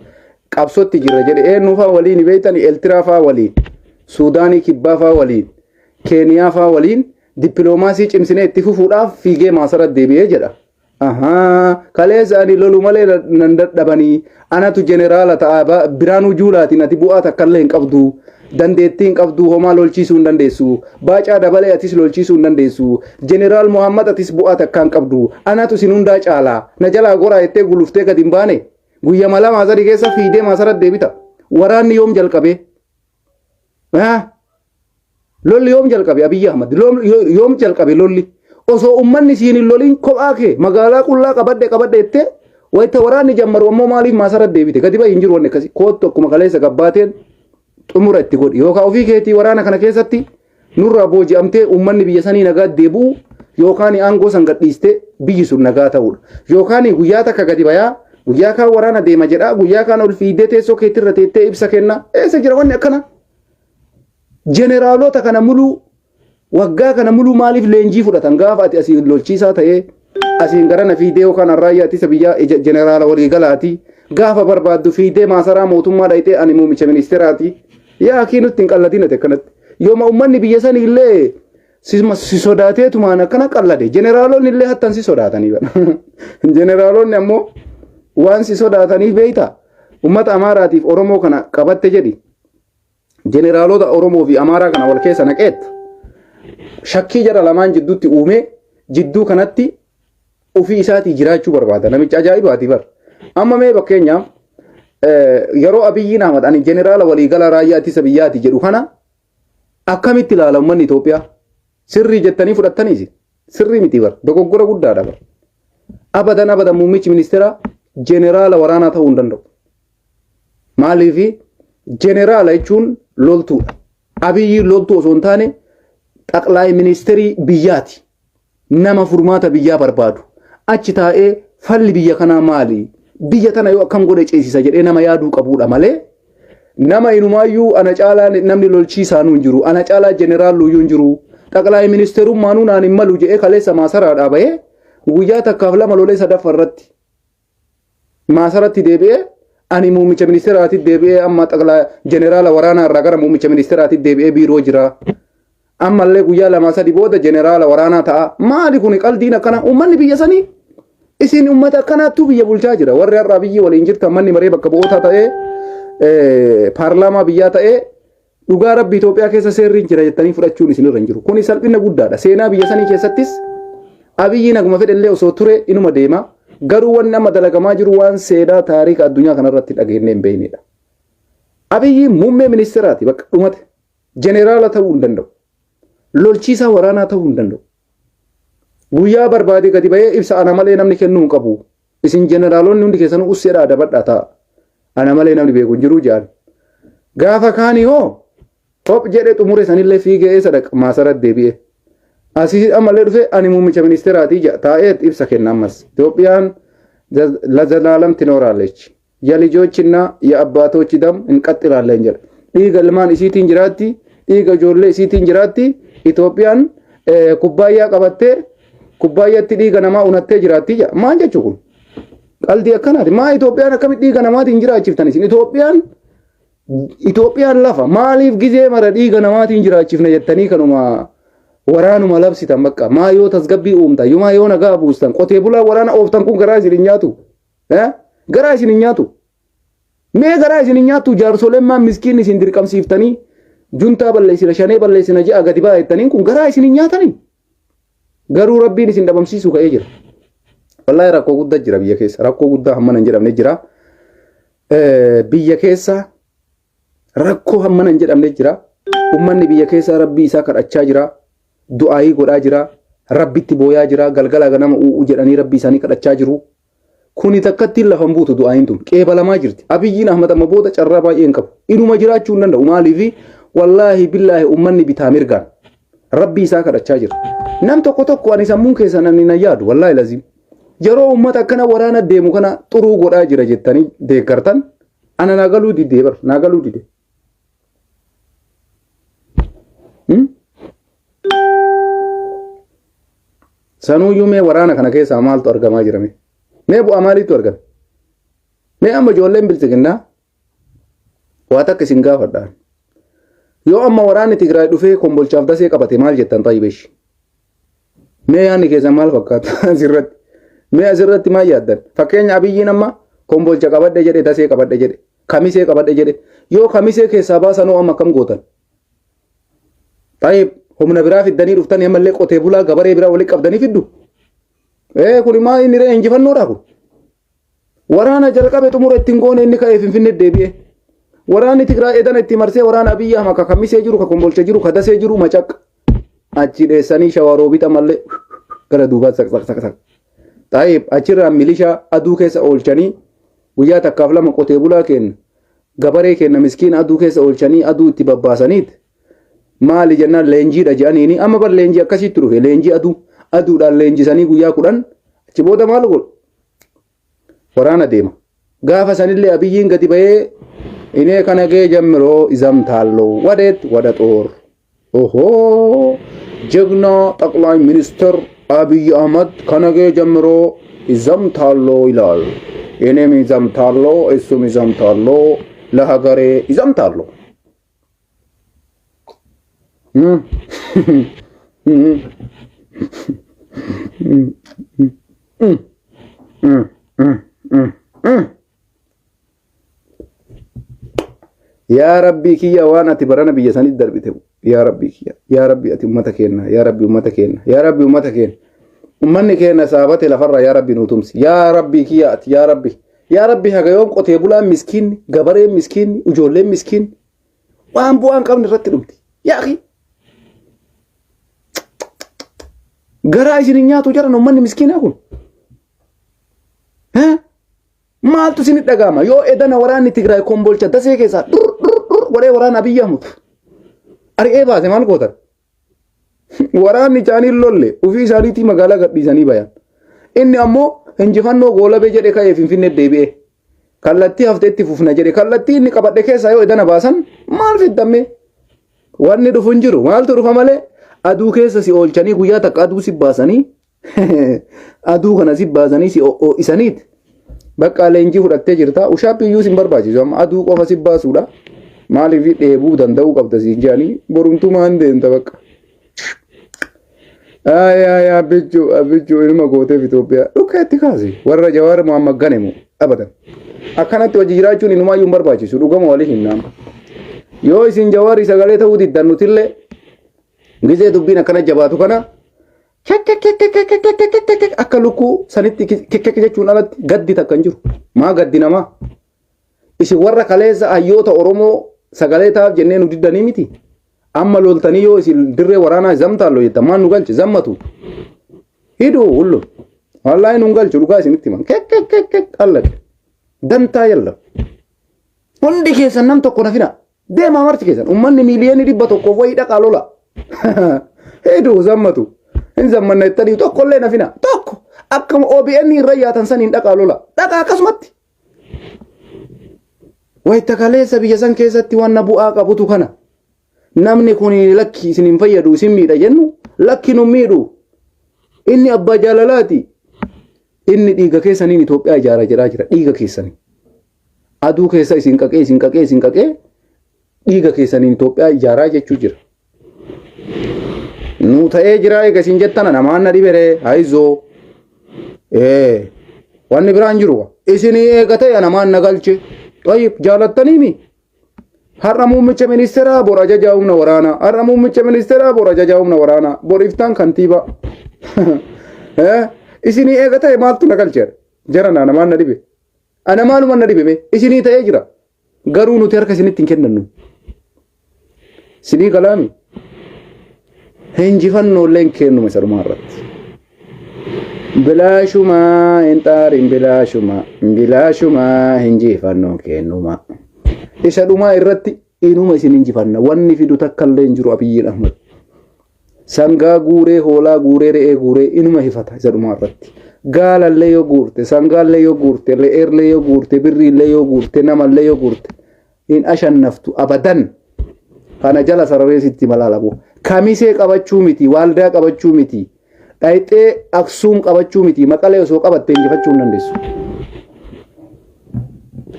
qabsootti jirra jedhe. Eenyu fa'aa waliin beeytanii? Eeltiraa fa'aa waliin, Suudaanii Kibbaa fa'aa waliin, Keeniyaa fa'aa waliin dippiloomaasii cimsinee itti fufuudhaaf fiigee maasaratti deebi'ee jedha. Ahaa, kaleessa ani lolu malee nan dadhabanii, anatu jeneraala ta'a, Biraanuu Juulaatiin ati bu'aa takkallee hin qabdu, dandeettii hin qabdu, homaa lolchiisuu hin dandeessu, Baacaa Dabalee atis lolchiisuu hin dandeessu, Jeneraal Muhammad atis bu'aa takka hin qabdu, anatu isin hundaa caalaa, na jalaa goraa jettee guluftee gadi hin baane. Guyyama lamaa sadii keessa fiigdee maasaratti deebita. Waraanni yoom jalqabee? Lolli yoom jalqabe Abiyyi Ahmad? Yoom jalqabe lolli? Osoo uummanni siin hin lolin kophaa kee magaalaa qullaa qabadhe qabadhe jettee wayita waraanni jammaru ammoo maaliif maasara deebite? Gadi bahi, hin jiru wanni akkasii. Koottu, akkuma kaleessa gabbaateen xumura itti godhi. Yookaan ofii keetii waraana kana keessatti nurraa booji'amtee uummanni biyya sanii nagaa deebi'u, yookaan aangoo san gadhiistee biyyi sun nagaa ta'uudha. Yookaan guyyaa takka gadi bayaa, guyyaa kaan waraana deema jedhaa, guyyaa kaan ol fiidee teessoo keetirra teettee ibsa kenna. Eessa jira wanni akkana? Jeneraalota kana muluu waggaa kana muluu maaliif leenjii fudhatan gaafa ati asiin lolchiisaa ta'ee asiin garana fiidee yookaan raayyaa ittisa biyyaa jeneraala waliigalaati, gaafa barbaaddu fiidee maasaraa mootummaa dhayxee ani muummicha ministeeraati? Yaa akii, nutti hin qalladin ati akkanatti. Yooma uummanni biyya sanii illee si sodaateetumaan akkana qallade, jeneraalonni illee hattan si sodaatanii bara. Jeneraalonni ammoo waan si sodaataniif beeyta, uummata Amaaraatiif Oromoo kana qabatte jedhi. Jeneraalota Oromoo fi Amaaraa kana wal keessa naqeet shakkii jara lamaan jidduutti uumee jidduu kanatti ofii isaatii jiraachuu barbaada. Namicha ajaa'ibaati bar. Amma mee fakkeenyaaf yeroo Abiyyiin Ahmad ani jeneraala waliigala raayyaa ittisa biyyaati jedhu kana akkamitti ilaala uummanni Itoophiyaa? Sirrii jettanii fudhattaniisi? Sirrii miti bar. Dogoggora guddaadha bar. Abadan abadan muummichi ministeeraa jeneraala waraanaa ta'uu hin danda'u. Maaliif? Jeneraala jechuun loltuudha. Abiyyiin loltuu osoo hin taane xaqlaay ministeerii biyyaati. Nama furmaata biyyaa barbaadu. Achi taa'ee falli biyya kanaa maali? Biyya tana yoo akkam godhe ceesisa jedhee nama yaaduu qabuudha malee, nama inumaayyuu ana caalaa namni lolchiisaanuu hin jiru. Ana caalaa jeneraalluyyuu hin jiru. Xaqlaay ministeerummaanuu naan hin malu jedhee kaleessa maasaraadhaa bahee guyyaa takkaaf lama lolee sadaffaa irratti maasaratti deebi'ee ani muummicha ministeeraatti deebi'ee, amma xaqlaa jeneraala waraanaa irraa gara muummicha ministeeraatti deebi'ee biiroo jira. Ammallee guyyaa lamaa sadi booda jeneraala waraanaa ta'a. Maali kuni qaldiin akkana? Uummanni biyya sanii isin uummata akkanaattuu biyya bulchaa jira. Warri har'aa biyyi waliin jirtan, manni maree bakka bu'ootaa ta'ee, paarlaamaa biyyaa ta'ee, dhugaa rabbi Itoophiyaa keessa seerri hin jira jettanii fudhachuun isinirra hin jiru. Kuni salphina guddaadha. Seenaa biyya sanii keessattis Abiyyiin akkuma fedhellee osoo ture inuma deema. Garuu wanni amma dalagamaa jiru waan seenaa taarika addunyaa kanarratti dhageenyee hin beeknedha. Abiyyiin muummee ministeeraati, bakka dhumate. Jeneraala ta'uu hin danda'u. Lolchiisaa waraanaa ta'uu hin danda'u. Guyyaa barbaade gadi bahee ibsa ana malee namni kennuu hin qabu. Isin jeneraalonni hundi keessanuu usseedha adabadhaa ta'a. Ana malee namni beeku hin jiru jedhan. Gaafa kaanii hoo hop jedhee xumure sanillee fiigee eessa dhaqa? Maasaratti deebi'e. Asii ammallee dhufe ani muummicha ministeeraatii jedha, taa'ee ibsa kenna ammas. Itoophiyaan ለዘላለም ትኖራለች። የልጆችና የአባቶች ደም እንቀጥላለን jedha. Dhiiga ilmaan isiitiin jiraatti, dhiiga ijoollee isiitiin jiraatti. Itoophiyaan kubbaayyaa qabattee kubbaayyaatti dhiiga namaa unattee jiraatti jedha. Maal jechuu kun? Qaldii akkanaati. Maa Itoophiyaan akkamitti dhiiga namaatiin jiraachiftan isin? Itoophiyaan lafa maaliif gizee mara dhiiga namaatiin jiraachifna jettanii kanuma waraanuma labsitan bakka? Maa yoo tasgabbii uumtan, maa yoo nagaa buustan, qotee bulaa waraana ooftan kun garaa isin hin nyaatu? Garaa isin hin nyaatu? Mee garaa isin hin nyaattu? Jaarsoleen maan miskiin isin dirqamsiiftanii juntaa balleessina, shanee balleessina ji'a gadi baa jettaniin kun garaa isin hin nyaatanii? Garuu rabbiin isin dhabamsiisuu ka'ee jira. Wallaahi rakkoo guddaa jira biyya keessa. Rakkoo guddaa hammana hin jedhamne jira. Biyya keessa rakkoo hammana hin jedhamne jira. Uummanni biyya keessa rabbii isaa kadhachaa jira. Du'aayii godhaa jira. Rabbitti booyaa jira. Galgala ganama u'u jedhanii rabbii isaanii kadhachaa jiru. Kuni takkattiin lafa hin buutu, du'aayiin tun qeebalamaa jirti. Abiyyiin Ahmad amma booda carraa baay'ee hin qabu. Inuma jiraachuu hin danda'u. Maaliifi wallaahi billaahi uummanni bitaa mirgaan rabbii isaa kadhachaa jira. Nam tokko tokko ani sammuun keessan ani na yaadu wallaahi lazim. Yeroo uummata akkana waraana deemu kana xuruu godhaa jira jettanii deeggartan ana naa galuu didee bar naa galuu dide. Sanuuyyuu mee waraana kana keessaa maaltu argamaa jira mee? Mee bu'aa maaliitu argame? Mee amma ijoolleen bilxiginnaa waa takka isin gaafadhaan. Yoo amma waraanni Tigraay dhufee Kombolchaaf Dasee qabate maal jettan xayyibeshi? Mee yaadni keessan maal fakkaata asirratti? Mee asirratti maal yaaddan? Fakkeenya Abiyyiin amma Kombolcha qabadhe jedhe, Dasee qabadhe jedhe, Kamisee qabadhe jedhe. Yoo Kamisee keessaa baasanuu amma akkam gootan? Xayyib humna biraa fiddanii dhuftanii ammallee qotee bulaa gabaree biraa walitti qabdanii fiddu. Ee kun maa inni ree injifannoodha kun. Waraana jalqabe xumura ittiin goone inni ka'ee Finfinnee deebi'e. Waraanni Tigraay edana itti marsee waraana Abiyyi Ahmad ka Kamisee jiru, ka Kombolcha jiru, ka Dasee jiru macaq. Achi dheessanii Shawaroobixa mallee gara duubaa saq saq saq saq. Xaayib achirraa milishaa aduu keessa oolchanii guyyaa takkaaf lama qotee bulaa kenna. Gabaree kenna miskiina aduu keessa oolchanii aduu itti babbaasaniit. Maali jennaan leenjiidha jedhaniini amma bar leenjii akkasiitti dhufe leenjii aduu aduudhaan leenjisanii guyyaa 10 achi booda maal godhu waraana deema. Gaafa sanillee Abiyyiin gadi bahee inee kana gee jammiroo izamtaalloo wadeet wada xoor. Ohoo ጀግና ጠቅላይ ሚኒስትር አብይ አህመድ ከነገ ጀምሮ ይዘምታለሁ ይላል። እኔም ይዘምታለሁ፣ እሱም ይዘምታለሁ፣ ለሀገሬ ይዘምታለሁ። Yaa Rabbii kiyya waan ati barana biyya sanitti darbite yaa Rabbii kiyya yaa Rabbii ati ummata keenna yaa Rabbii ummata keenna yaa Rabbii ummata keenna ummanni keenna saabate lafarraa yaa Rabbii nuu tumsi yaa Rabbii kiyya ati yaa Rabbii yaa Rabbii haga yoom qotee bulaan miskiinni gabareen miskiinni ijoolleen miskiinni waan bu'aa hin qabne irratti dhumti yaa akhi garaa isin hin nyaatu jaran ummanni miskiinaa kun Maaltu isin dhaga'ama? Yoo edana waraanni Tigraay Kombolcha Dasee keessaa dur dur dur godhee waraana Abiyyi Ahmad ari'ee baase maal gootan? Waraanni isaanii lolle ofii isaaniitii magaalaa gadhiisanii bayan. Inni ammoo injifannoo goolabee jedhe ka'ee Finfinnee deebi'e. Kallattii hafte itti fufna jedhe kallattii inni qabadhe keessaa yoo edana baasan maal fiddammee? Wanni dhufu hin jiru. Maaltu dhufa malee aduu keessa si oolchanii guyyaa takka aduu si baasanii aduu kana si baasanii si ho'isaniit bakka leenjii fudhattee jirta. Ushaappii iyyuu sin barbaachisu amma aduu qofa si baasuudha. Maaliif dheebuu danda'uu qabda siin jedhanii borumtuu maan deemta bakka. Ayi abbichuu abbichuu ilma gooteef Itoophiyaa dhukka itti kaasi warra Jawaar Muhammad ganemu abadan. Akkanatti hojii jiraachuun inumaayyuu hin barbaachisu dhugama walii hin naama. Yoo isin Jawaarii sagalee ta'uu diddan nutillee gizee dubbiin akkana jabaatu kana akka lukkuu sanitti kekkek jechuun alatti gaddi takka hin jiru. Maa gaddi namaa? Isin warra kaleessa hayyoota Oromoo sagalee ta'aaf jennee nu diddanii miti. Amma loltanii yoo isin dirree waraanaa zamtaallo jettan maal nu galche zammatu. Hidhuu hullu. Wallaahi nu galchu dhugaa isinitti himan. Kekkek allaqe. Dantaa yalla. Hundi keessan nam tokko nafina. Deemaa marti keessan ummanni miiliyoonii 100 wayii dhaqaa lola. Hedduu zammatu. Hin zammanna jettanii tokkollee nafina. Tokko akkuma OBN irra yaatan saniin dhaqaa lola. Dhaqaa akkasumatti. Wayita kaleessa biyya san keessatti wanna bu'aa qabutu kana. Namni kun lakki isin hin fayyadu isin miidha jennu lakki nu miidhu. Inni abbaa jaalalaati. Inni dhiiga keessaniin Itoophiyaa ijaara jedhaa jira dhiiga keessanii. Aduu keessa isin qaqee isin qaqee isin qaqee dhiiga keessaniin Itoophiyaa ijaaraa jechuu jira. Nuu ta'ee jira eega isin jettana namaan na dhiberee hayizoo. Ee wanni biraan jiru isinii eega ta'e namaan na galche. Tayyib jaalattaniimi. Har'a muummicha ministeeraa bor ajajaa humna waraanaa. Har'a muummicha ministeeraa bor ajajaa humna waraanaa. Bor iftaan kantiibaa. Isinii eega ta'e maaltu na galche? Jara naa namaan na dhibe. Ana maaluma na dhibe mee isinii ta'ee jira. Garuu nuti harka isinitti hin kennannu. Isinii galaami. Injifannoo illee hin kennuma isa dhumaa irratti. Bilaashumaa hin xaarin bilaashumaa bilaashumaa injifannoo kennuma. Isa dhumaa irratti inuma isin injifanna. Wanni fidu takka illee hin jiru Abiyyiin Ahmad. Sangaa guuree, hoolaa guuree, re'ee guuree inuma hifata isa dhumaa irratti. Gaalallee yoo guurte, sangaallee yoo guurte, re'eellee yoo guurte, birriillee yoo guurte, namallee yoo guurte hin ashannaftu abadan. Kana jala sararee sitti malaalabu. Kamisee qabachuu miti, waaldaa qabachuu miti, dhayxee Aksuum qabachuu miti, Maqalee osoo qabatte injifachuu hin dandeessu.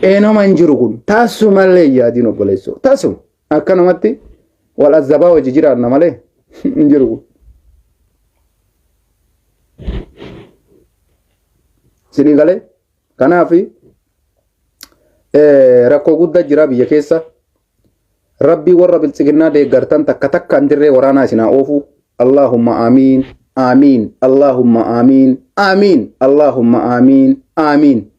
Eenoma hin jiru kun tasumallee hin yaadiin obboleessoo. Tasuma akkanumatti wal azzabaa hojii jiraanna malee hin jiru kun. Isinii galee kanaaf rakkoo guddaa jira biyya keessa. Rabbii warra biltsiginnaa deeggartan takka takkaan dirree waraanaa isin haa oofu. Allahumma aamiin aamiin Allahumma aamiin aamiin Allahumma aamiin aamiin.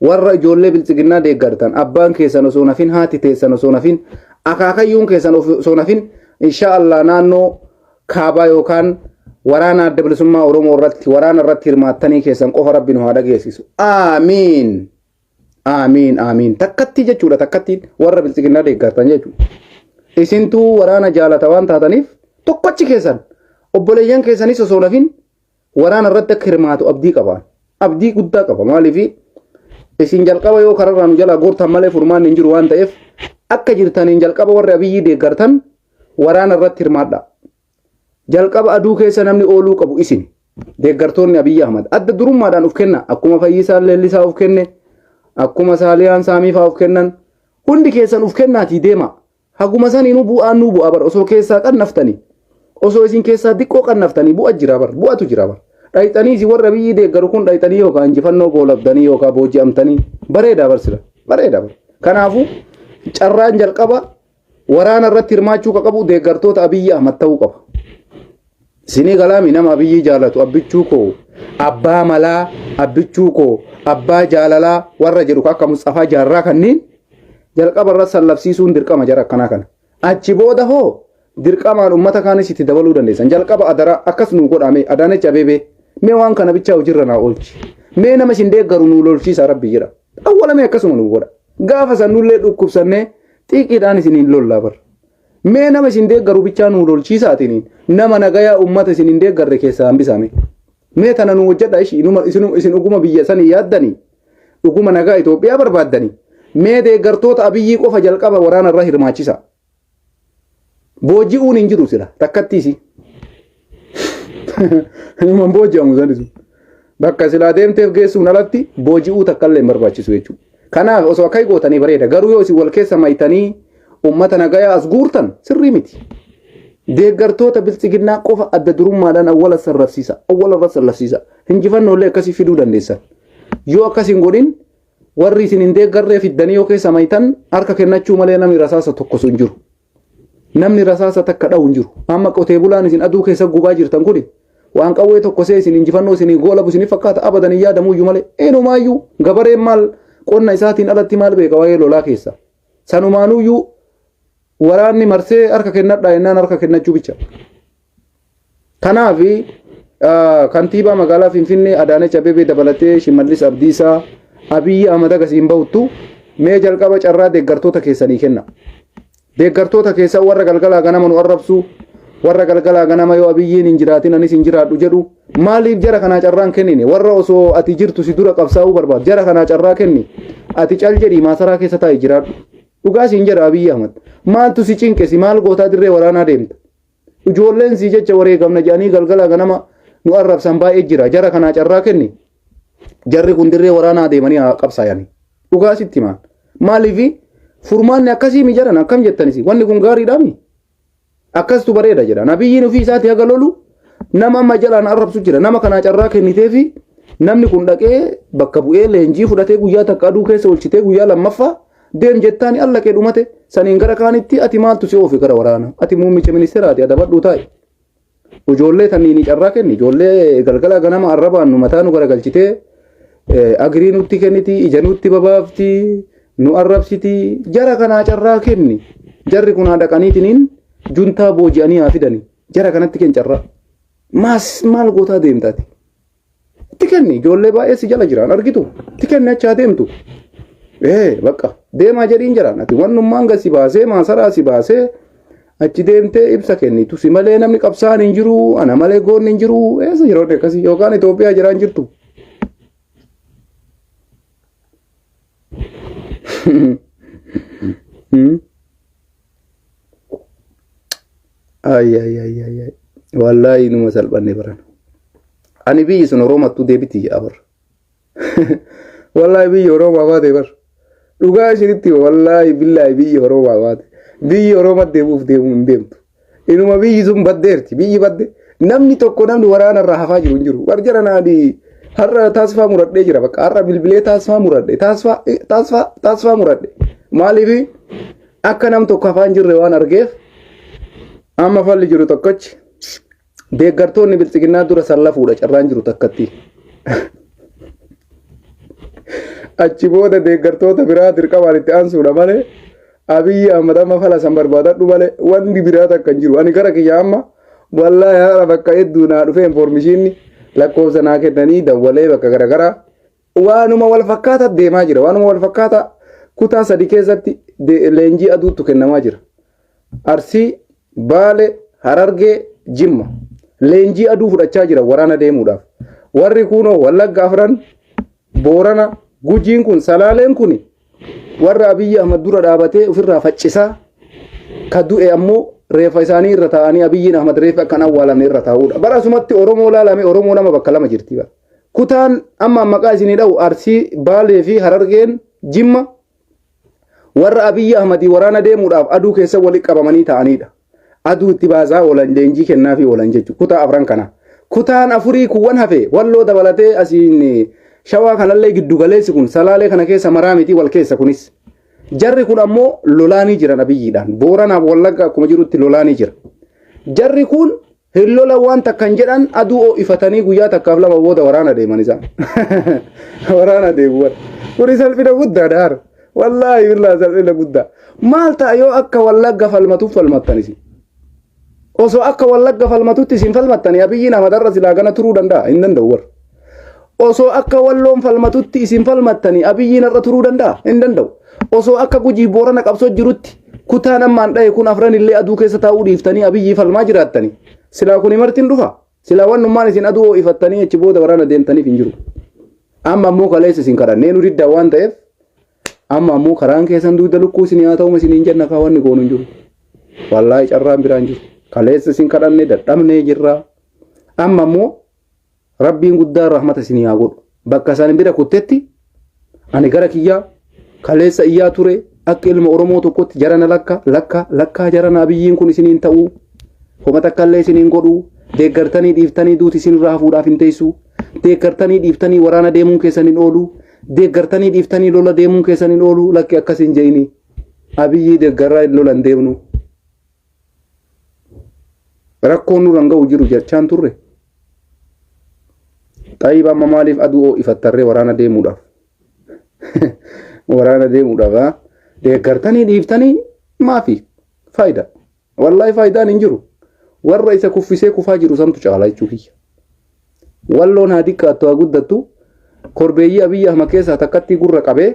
Warra ijoollee biltsiginnaa deeggartan abbaan keessan osoo nafin haati teessan osoo nafin akaakayyuun keessan osoo nafin insha Allah naannoo kaabaa yookaan waraana adda bilisummaa Oromoo irratti waraana irratti hirmaattanii keessan qofa rabbi nu haa dhageessisu. Aamiin. Aamiin aamiin. Takkattii jechuudha takkattiin warra biltsiginnaa deeggartan jechuudha. Isintuu waraana jaalata waan taataniif tokkochi keessan obboleeyyan keessanis osoo nafin waraana irratti akka hirmaatu abdii qaba. Abdii guddaa qaba. Maaliif isin jalqaba yoo kararraa nu jalaa gortan malee furmaanni hin jiru waan ta'eef akka jirtaniin jalqaba warri abiyyii deeggartan waraana irratti hirmaadha. Jalqaba aduu keessa namni ooluu qabu isin. Deeggartoonni Abiyyi Ahmad adda durummaadhaan of kenna. Akkuma Fayyisaan Leellisaa of kenne, akkuma Saaliyaan Saamiifaa of kennan hundi keessan of kennaatii deema. Haguma saniinuu bu'aan nuu bu'aa bar osoo keessaa qannaftanii osoo isin keessaa diqqoo qannaftanii bu'a jira bar bu'atu jira bar. Dhayxanii isin warra biyyi deeggaru kun dhayxanii yookaan injifannoo goolabdanii yookaan booji'amtanii bareedaa bar sila bareedaa bar. Kanaafuu carraan jalqaba waraana irratti hirmaachuu ka qabu deeggartoota Abiyyi Ahmad ta'uu qaba. Isinii galaami nama Abiyyii jaalatu abbichuu koo abbaa malaa abbichuu koo abbaa jaalalaa warra jedhu akka Musxafaa Jaarraa kanneen jalqaba irra sallabsiisuun dirqama jara akkanaa kana. Achi booda hoo dirqamaan uummata kaanis itti dabaluu dandeessan. Jalqaba adaraa akkas nuu godhame Adaanech Abeebee mee waan kana bichaa hojiirra naa oolchi. Mee nama isin deeggaru nuu lolchiisa rabbi jedha. Awwalamee akkasuma nuu godha. Gaafa san nullee dhukkubsannee xiiqiidhaan isiniin lollaa bara. Mee nama isin deeggaru bichaa nuu lolchiisaatiin nama nagayaa uummata isin hin deeggarre keessaa hambisame. Mee tana nuu hojjedha ishi isin dhuguma biyya sanii yaaddanii dhuguma nagaa Itoophiyaa barbaaddanii mee deeggartoota Abiyyii qofa jalqaba waraana irra hirmaachisa. Booji'uun hin jiru sila takkattiisi. Himan booji'amu sanisu. Bakka silaa deemteef geessuun alatti booji'uu takkallee hin barbaachisu jechuudha. Kanaaf osoo akka gootanii bareeda. Garuu yoo isin wal keessa maytanii uummata nagayaa as guurtan sirrii miti. Deeggartoota biltsiginnaa qofa adda durummaadhaan awwala sarrafsiisa. Awwala irra sallafsiisa. Injifannoolee akkasii fiduu dandeessan. Yoo akkas hin godhin warri isin hin deeggarree fiddanii yoo keessa maytan harka kennachuu malee namni rasaasa tokkosu hin jiru. Namni rasaasa takka dha'u hin jiru. Amma qotee bulaan isin aduu keessa gubaa jirtan kuni waan qawwee tokko see isin injifannoo isinii goolabu isinii fakkaata abadan hin yaadamuyyuu malee eenyumaayyuu gabareen maal qonna isaatiin alatti maal beeka waa'ee lolaa keessa. Sanumaanuyyuu waraanni marsee harka kennadhaa jennaan harka kennachuu bicha. Kanaaf kantiibaa magaalaa Finfinnee Adaanech Abeebee dabalatee Shimallis Abdiisaa Abiyyi Ahmad agasiin bahuttu mee jalqaba carraa deeggartoota keessanii kenna. Deeggartoota keessan warra galgalaa ganama nu arrabsu warra galgalaa ganama yoo Abiyyiin hin jiraatin anis hin jiraadhu jedhu maaliif jara kanaa carraan kennine warra osoo ati jirtu si dura qabsaa'uu barbaadu jara kanaa carraa kenni ati cal jedhii maasaraa keessa taa'i jiraadhu. Dhugaa siin jedha Abiyyi Ahmad maaltu si cinqe si maal gootaa dirree waraanaa deemta. Ijoolleen sii jecha wareegamna jedhanii galgala ganama nu arrabsan baay'ee jira. Jara kanaa carraa kenni. Jarri kun dirree waraanaa deemanii haa qabsaayanii. Dhugaa sitti himaan. Maaliif furmaanni akkasii mi jedhan akkam jettanis wanni kun gaariidhaami. Akkastu bareeda jedha. Nabiyyiin ofii isaati haga lolu nama amma jalaan arrabsu jira. Nama kanaa carraa kenniteefi namni kun dhaqee bakka bu'ee leenjii fudhatee guyyaa takka aduu keessa oolchitee guyyaa lammaffaa Deem jettaani alla kee dhumate saniin gara kaanitti ati maaltu si oofe gara waraana ati muummicha ministeeraati adabadhuu taa'i. Ijoollee tanniini carraa kenni ijoollee galgala ganama arrabaan nu mataa nu garagalchitee agirii nutti kenniti ija nutti babaafti nu arrabsiti jara kanaa carraa kenni jarri kun haa dhaqaniitiniin juntaa booji'anii haa fidani jara kanatti kenni carraa maas maal gootaa deemtaati. Itti kenni ijoollee baay'ee si jala jiraan argitu itti kenni achi haa deemtu. Ee bakka deemaa jedhiin jiraan ati wannummaan gad si baasee maasaraa si baasee Achi deemtee ibsa kennitu si malee namni qabsaa'aan hin jiru, ana malee goonni hin jiru, eessa yeroo akkasii yookaan Itoophiyaa jiraan jirtu. Ay ay ay ay ay. Wallaahi numa salphanne barana. Ani biyyi sun Oroomattuu deebiti jedha bara. Wallaahi biyyi Oroomaa baate bar. Dhugaa isinitti wallaahi billaahi biyyi Oroomaa baate. Biyyi Oroomaa deemuuf deemuu hin deemtu. Inuma biyyi sun baddeerti. Biyyi badde. Namni tokko namni waraana irraa hafaa jiru hin jiru. Bar jara naadi har'a taasifaa muradhee jira bakka har'a bilbilee taasifaa muradhe taasifaa taasifaa taasifaa muradhe. Maaliif akka nam tokko hafaa hin jirre waan argeef amma falli jiru tokkochi deeggartoonni biltsiginnaa dura sallafuudha carraan jiru takkatti. Achi booda deeggartoota biraa dirqamaan itti aansuudha malee Abiyyi Ahmad amma fala san barbaadadhu malee wanni biraa takka hin jiru. Ani gara kiyya amma wallaahi haala bakka hedduu naa dhufee informishiinni lakkoofsa naa kennanii dawwalee bakka garaagaraa waanuma wal fakkaataa deemaa jira. Waanuma wal fakkaataa kutaa sadi keessatti leenjii aduutu kennamaa jira. Arsii, Baale, Harargee, Jimma. Leenjii aduu fudhachaa jira waraana deemuudhaaf. Warri kunoo Wallagga afran, Boorana, Gujiin kun, Salaaleen kun warra Abiyyi Ahmad dura dhaabatee ofirraa faccisaa ka du'e ammoo reeffa isaanii irra taa'anii Abiyyiin Ahmad reeffa akkan awwaalamne irra taa'uudha. Bara asumatti Oromoo laalame Oromoo lama bakka lama jirti bara. Kutaan amma maqaa isinii dha'u Arsii, Baalee fi Harargeen, Jimma warra Abiyyi Ahmadii waraana deemuudhaaf aduu keessa walitti qabamanii ta'anidha. Aduu itti baasaa oolan leenjii kennaafii oolan jechuudha. Kutaa afran kana. Kutaan afurii kuwwan hafe walloo dabalatee asiin shawaa kanallee giddu galeessi kun salaalee kana keessa maraa miti wal keessa kunis. Jarri kun ammoo lolaanii jiran Abiyyiidhaan. Booranaaf Wallagga akkuma jirutti lolaanii jira. Jarri kun hin lolan waan takka hin jedhan aduu ho'ifatanii guyyaa takkaaf lama booda waraana deeman isaan. Waraana deemu warra. Kuni salphina guddaadha haara. Wallaahi billaa salphina guddaa. Maal ta'a yoo akka wallagga falmatuuf falmattan isin? Osoo akka wallagga falmatutti isin falmattanii Abiyyiin Ahmad har'a silaa gana turuu danda'a hin danda'u warra. Osoo akka walloon falmatutti isin falmattanii Abiyyiin har'a turuu danda'a hin danda'u. Osoo akka Gujii Boorana qabsoo jirutti kutaan ammaan dhahe kun afran illee aduu keessa taa'uu dhiiftanii Abiyyii falmaa jiraattanii silaa kuni martiin dhufa. Silaa wannummaan isin aduu ho'ifattanii achi booda waraana deemtaniif hin jiru. Amma ammoo kaleessa isin kadhannee nu diddaa waan ta'eef amma ammoo karaan keessan dugda lukkuu isin haa ta'u isin hin jenna kaa wanni goonu hin jiru. Wallaahi carraan biraan jiru. Kaleessa isin kadhannee dadhabnee jirra. Amma ammoo Rabbiin guddaan rahmata isinii haa godhu. Bakka isaan bira kuttetti ani gara kiyyaa kaleessa iyyaa ture akka ilma Oromoo tokkotti jarana lakka lakka lakkaa jarana Abiyyiin kun isiniin ta'uu homa takka illee isiniin godhuu deeggartanii dhiiftanii duuti isinirraa hafuudhaaf hin teessu deeggartanii dhiiftanii waraana deemuun keessan hin oolu deeggartanii dhiiftanii lola deemuun keessan hin oolu lakki akkas hin je'ini Abiyyii deeggarraa hin lolan deemnu. Rakkoon nurra hin ga'u jiru jechaan turre. Xayyib amma maaliif aduu ho'ifattarree waraana deemuudhaaf? Waraana deemuudhaaf deeggartanii dhiiftanii maafi faayida. Wallaahi faayidaan hin jiru. Warra isa kuffisee kufaa jiru santu caala jechuu kiyya. Walloon haa diqqaattu haa guddattu korbeeyyii Abiyyi Ahmad keessaa takkatti gurra qabee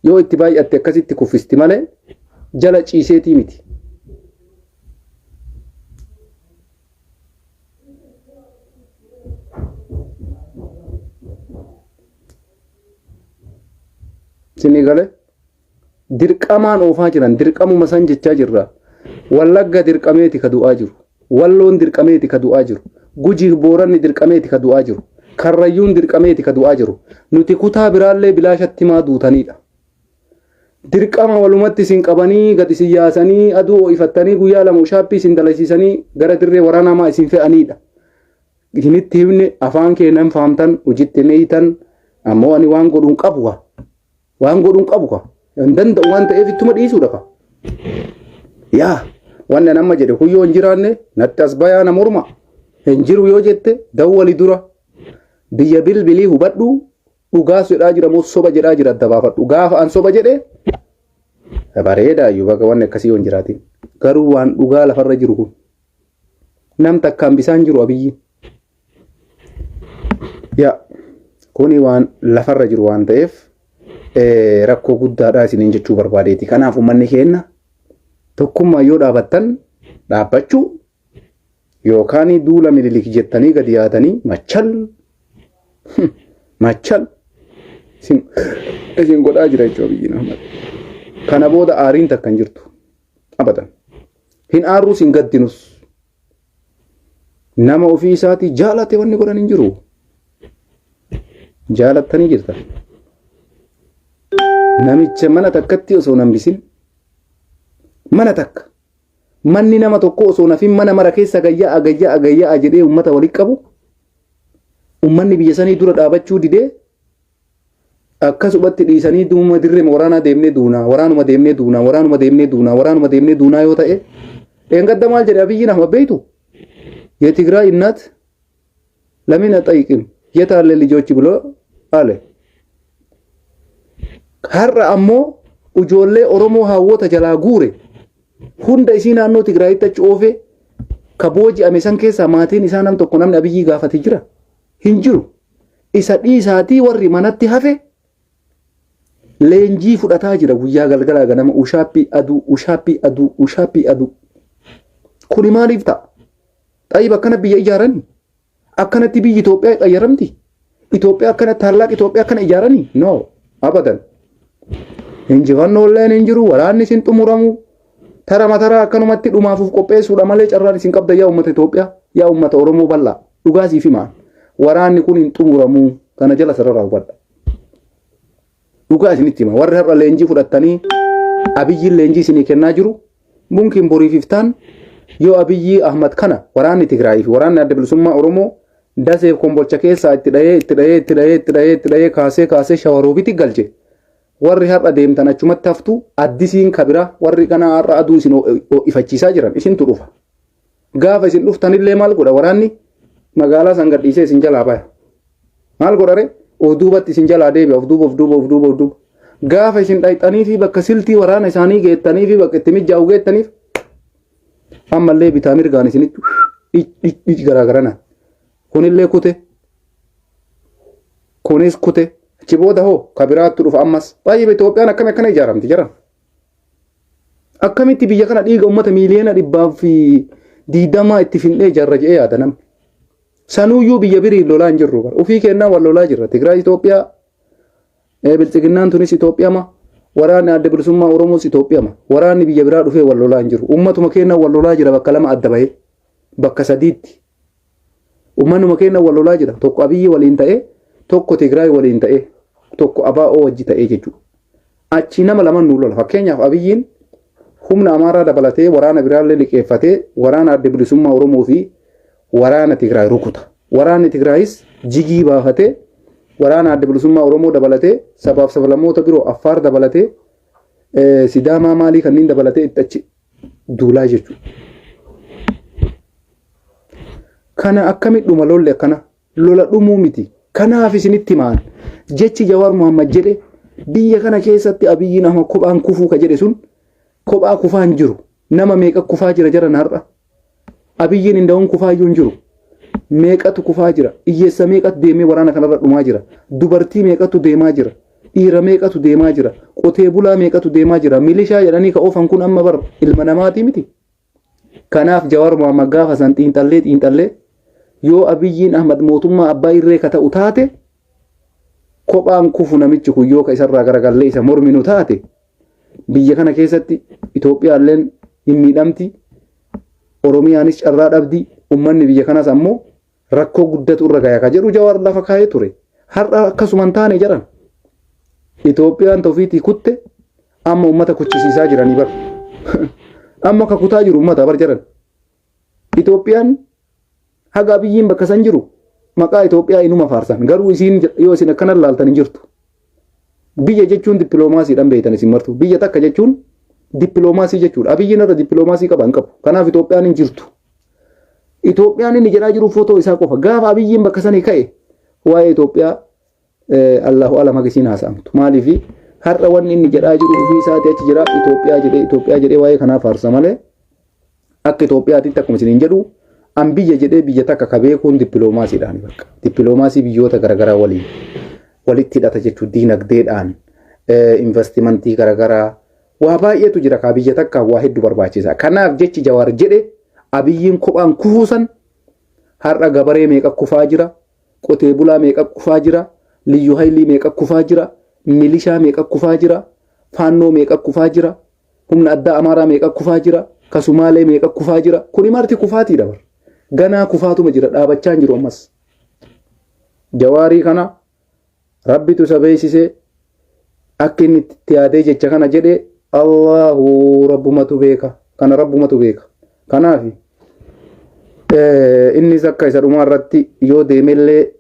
yoo itti baay'atte akkasitti kuffisti malee jala ciiseetii miti. Isinii galee dirqamaan oofaa jiran dirqamuma san jechaa jirra. Wallagga dirqameeti ka du'aa jiru. Walloon dirqameeti ka du'aa jiru. Gujiif Booranni dirqameeti ka du'aa jiru. Karrayyuun dirqameeti ka du'aa jiru. Nuti kutaa biraallee bilaashatti maa duutaniidha. Dirqama walumatti isin qabanii gad isin yaasanii aduu ho'ifattanii guyyaa lama ushaappii isin dalasiisanii gara dirree waraanaa maa isin fe'aniidha. Isinitti himne afaan keenan faamtan hojitti hin eeytan ammoo ani waan godhuun qabu kaa. Waan godhuun qabu kaa. Hin danda'u waan ta'eef ittuma dhiisuudha kaa. Yaa wanni an amma jedhe kun yoo hin jiraanne natti as bayaa na morma. Hin jiru yoo jette dawwali dura biyya bilbilii hubadhu dhugaas jedhaa jira moo soba jedhaa jira adda baafadhu. Gaafa an soba jedhe bareedaa iyyuu baga wanni akkasii yoo hin jiraatin. Garuu waan dhugaa lafarra jiru kun nam takkaan bisaan jiru Abiyyi. Yaa kuni waan lafarra jiru waan ta'eef rakkoo guddaadha isiniin jechuu barbaadeeti. Kanaaf uummanni keenya Tokkummaa yoo dhaabattan dhaabbachuu yookaan duula Minilik jettanii gadi yaatanii machal machal isin godhaa jira jechuudha Abiyyiin Ahmad. Kana booda aariin takka hin jirtu. Abadan. Hin aarrus hin gaddinus. Nama ofii isaatii jaalate wanni godhan hin jiru. Jaalattanii jirtan. Namicha mana takkatti osoo hin hambisin mana takka manni nama tokko osoo nafin mana mara keessa gayya'a gayya'a gayya'a jedhee uummata walitti qabu uummanni biyya sanii dura dhaabachuu didee akkasumatti dhiisanii duuma dirree waraanaa deemnee duunaa waraanuma deemnee duunaa waraanuma deemnee duunaa waraanuma deemnee duunaa yoo ta'e dheengadda maal jedhe Abiyyiin Ahmad beeytu የትግራይ እናት ለምን አጠይቅም የት አለ ልጆች ብሎ አለ። Har'a ammoo ijoollee Oromoo hawwoota jalaa guure hunda isii naannoo Tigraayitti achi oofe ka booji'ame san keessaa maatiin isaa nam tokko namni Abiyyii gaafate jira hin jiru. Isa dhiisaatii warri manatti hafe leenjii fudhataa jira guyyaa galgalaa ganama ushaappii aduu ushaappii aduu ushaappii aduu. Kuni maaliif ta'a? Xayyib akkana biyya ijaaranii? Akkanatti biyyi Itoophiyaa qayyaramti? Itoophiyaa akkana tallaaq Itoophiyaa akkana ijaaranii? No, abadan. Injifannoo illeen hin jiru, waraanni isin xumuramu. Tara matara akkanumatti dhumaafuuf qopheessuudha malee carraan isin qabda yaa uummata Itoophiyaa, yaa uummata Oromoo bal'aa. Dhugaasiif himaan. Waraanni kun hin xumuramu. Kana jala sarara hubadha. Dhugaa isinitti hima. Warri har'a leenjii fudhattanii Abiyyiin leenjii isinii kennaa jiru. Bunkiin boriif iftaan yoo Abiyyi Ahmad kana waraanni Tigraayii fi waraanni Adda Bilisummaa Oromoo Daseef Kombolcha keessaa itti dhahee itti dhahee itti dhahee itti dhahee itti dhahee kaasee kaasee Shawaroobitti galche. Warri har'a deemtan achumatti haftu addisiin kabira warri kana har'a aduu isin ifachiisaa jiran isintu dhufa. Gaafa isin dhuftanillee maal godha waraanni magaalaa san gadhiisee isin jalaa baya. Maal godhare? Of duubatti isin jalaa deebi'a of duuba of duuba of duuba of duuba. Gaafa isin dhayxanii fi bakka siltii waraana isaanii geettanii fi bakka itti mijaa'u geettaniif ammallee bitaa mirgaan isinitti dhich garaagarana. Kunillee kute. Kunis kute. Achi booda hoo kabiraattu dhufa ammas. Baay'ee Itoophiyaan akkami akkana ijaaramti jiran. Akkamitti biyya kana dhiiga uummata 20,000,020 itti fin'ee ijaarra jedhee yaada namni. Sanuyyuu biyya biriin lolaa hin jirru bara. Ofii kennaa wal lolaa jirra. Tigraay Itoophiyaa, Biltsiginnaan tunis Itoophiyaama. Waraanni Adda Bilisummaa Oromoos Itoophiyaama. Waraanni biyya biraa dhufee wal lolaa hin jiru. Uummatuma keenya wal lolaa jira bakka lama adda bahee. Bakka sadiitti. Uummanuma keenya wal lolaa jira. Tokko Abiyyi waliin ta'ee, tokko Tigraay waliin ta'ee, tokko ABO wajji ta'ee jechuudha. Achi nama lama nu lola. Fakkeenyaaf Abiyyiin humna Amaaraa dabalatee waraana biraallee liqeeffatee waraana Adda Bilisummaa Oromoo fi waraana Tigraay rukuta. Waraanni Tigraayis jigii baafatee waraana Adda Bilisummaa Oromoo dabalatee sabaaf sablammoota biroo Affaar dabalatee Sidaamaa maalii kanneen dabalatee itti achi duulaa jechuudha. Kana akkamitti dhuma lolli akkana? Lola dhumuu miti. Kanaaf isinitti himaan jechi Jawaar Muhammad jedhe biyya kana keessatti Abiyyiin amma kophaan kufuu ka jedhe sun kophaa kufaa hin jiru. Nama meeqa kufaa jira jaran har'a? Abiyyiin hin da'uun kufaa iyyuu hin jiru. Meeqatu kufaa jira? Hiyyeessa meeqatu deemee waraana kanarra dhumaa jira? Dubartii meeqatu deemaa jira? Dhiira meeqatu deemaa jira? Qotee bulaa meeqatu deemaa jira? Milishaa jedhanii ka oofan kun amma bar ilma namaatii miti. Kanaaf Jawaar Muhammad gaafa san xiinxallee xiinxallee yoo Abiyyiin Ahmad mootummaa abbaa irree ka ta'u taate kophaan kufu namichi kun yoo ka isarraa garagallee isa morminu taate biyya kana keessatti Itoophiyaalleen hin miidhamti. Oromiyaanis carraa dhabdi. Uummanni biyya kanaas ammoo rakkoo guddatu irra gaya ka jedhu Jawaar lafa kaa'ee ture. Har'a akkasuma hin taane jedhan. Itoophiyaan tofiitii kutte amma uummata kuchisiisaa jiranii bar. Amma ka kutaa jiru uummata bar jedhan. Itoophiyaan haga Abiyyiin bakka san jiru maqaa Itoophiyaa inuma faarsan. Garuu isiin yoo isin akkana laaltan hin jirtu. Biyya jechuun dippiloomaasiidhaan beektan isin martu. Biyya takka jechuun dippiloomaasii jechuudha. Abiyyiin irra dippiloomaasii qaba hin qabu. Kanaaf Itoophiyaan hin jirtu. Itoophiyaan inni jedhaa jiru footoo isaa qofa. Gaafa Abiyyiin bakka sanii ka'e waa'ee Itoophiyaa Allahu alam haga isiin haasa'amtu. Maaliif har'a wanni inni jedhaa jiru ofii isaatii achi jira Itoophiyaa jedhee Itoophiyaa jedhee waa'ee kanaa faarsa malee akka Itoophiyaatitti akkuma isiniin jedhu an biyya jedhee biyya takka ka beekuun dippiloomaasiidhaan bakka. Dippiloomaasii biyyoota garaagaraa waliin walitti hidhata jechuun diinagdeedhaan investimentii garaagaraa Waa baay'eetu jira kaa biyya takkaaf waa hedduu barbaachisa. Kanaaf jechi Jawaar jedhe Abiyyiin kophaan kufuusan har'a gabaree meeqa kufaa jira, qotee bulaa meeqa kufaa jira, liyyu haylii meeqa kufaa jira, milishaa meeqa kufaa jira, faannoo meeqa kufaa jira, humna addaa Amaaraa meeqa kufaa jira, kasumaalee meeqa kufaa jira. Kuni marti kufaatiidha bar. Ganaa kufaatuma jira dhaabachaa hin jiru ammas. Jawaarii kana Rabbitu isa beeksise akka inni itti yaadee jecha kana jedhe Allahu Rabbumatu beeka. Kana Rabbumatu beeka. Kanaaf innis akka isa dhumaa irratti yoo deemellee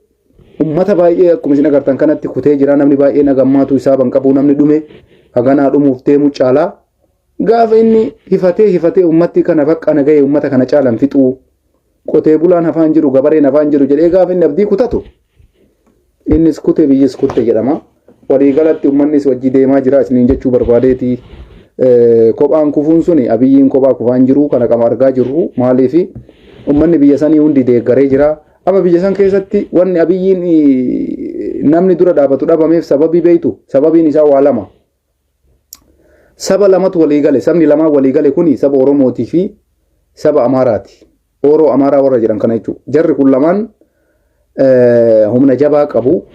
ummata baay'ee akkuma isin agartan kanatti kutee jira namni baay'een agammaatu isaa ban qabu namni dhume haganaa dhumuuf deemu caalaa gaafa inni hifatee hifatee ummatti kana bakka na ga'e ummata kana caalan fixuu qotee bulaan hafaan jiru gabareen hafaan jiru jedhee gaafa inni abdii kutatu innis kute biyyis kutte jedhama. Waliigalatti uummannis wajji deemaa jira isiniin jechuu barbaadeeti. Kophaan kufuun suni Abiyyiin kophaa kufaan jiru kana qama argaa jirru maaliif uummanni biyya sanii hundi deeggaree jira. Amma biyya san keessatti wanni Abiyyiin namni dura dhaabatu dhabameef sababii beektu sababiin isaa waa lama. Saba lamatu walii gale sabni lamaan walii gale kuni saba Oromootii fi saba Amaaraati. Ooroo Amaaraa warra jedhan kana jechuudha. Jarri kun lamaan humna jabaa qabu.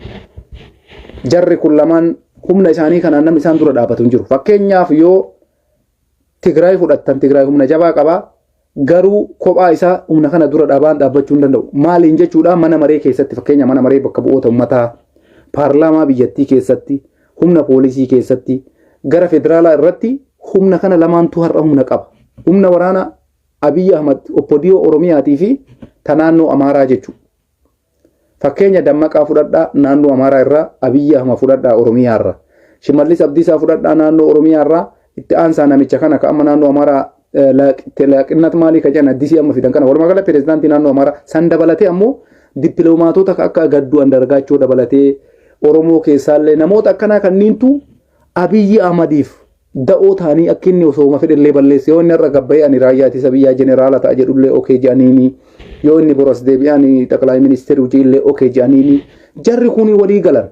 Jarri kun lamaan humna isaanii kanaan namni isaan dura dhaabatu hin jiru. Fakkeenyaaf yoo Tigraay fudhattan Tigraay humna jabaa qaba. Garuu kophaa isaa humna kana dura dhaabaan dhaabbachuu hin danda'u. Maaliin jechuudha mana maree keessatti fakkeenya mana maree bakka bu'oota uummataa paarlaamaa biyyattii keessatti humna poolisii keessatti gara federaalaa irratti humna kana lamaantu har'a humna qaba. Humna waraana Abiy Ahmad Oppodiyoo Oromiyaatii fi ta naannoo Amaaraa jechuudha. Fakkeenya Dammaqaa fudhadhaa naannoo Amaaraa irraa Abiy Ahmad fudhadhaa Oromiyaa irraa. Shimallis Abdiisaa fudhadhaa naannoo Oromiyaa irraa itti aansaa namicha kana ka amma naannoo Amaaraa laaqinnat maalii ka jedhan addisii amma fidan kana walumaa gala pirezidaantii naannoo Amaaraa san dabalatee ammoo dippiloomaatota akka Gadduu Andargaachoo dabalatee Oromoo keessaallee namoota akkanaa kanniintu Abiyyi Ahmadiif da'oo ta'anii akka inni osooma fedhellee balleesse yoo inni har'a gabbayee ani raayyaa ittisa biyyaa jeneraala ta'a jedhullee okee jedhaniini yoo inni boras deebi'ee ani xaqlaay ministeera hojii illee okee jedhaniini jarri kun walii galan.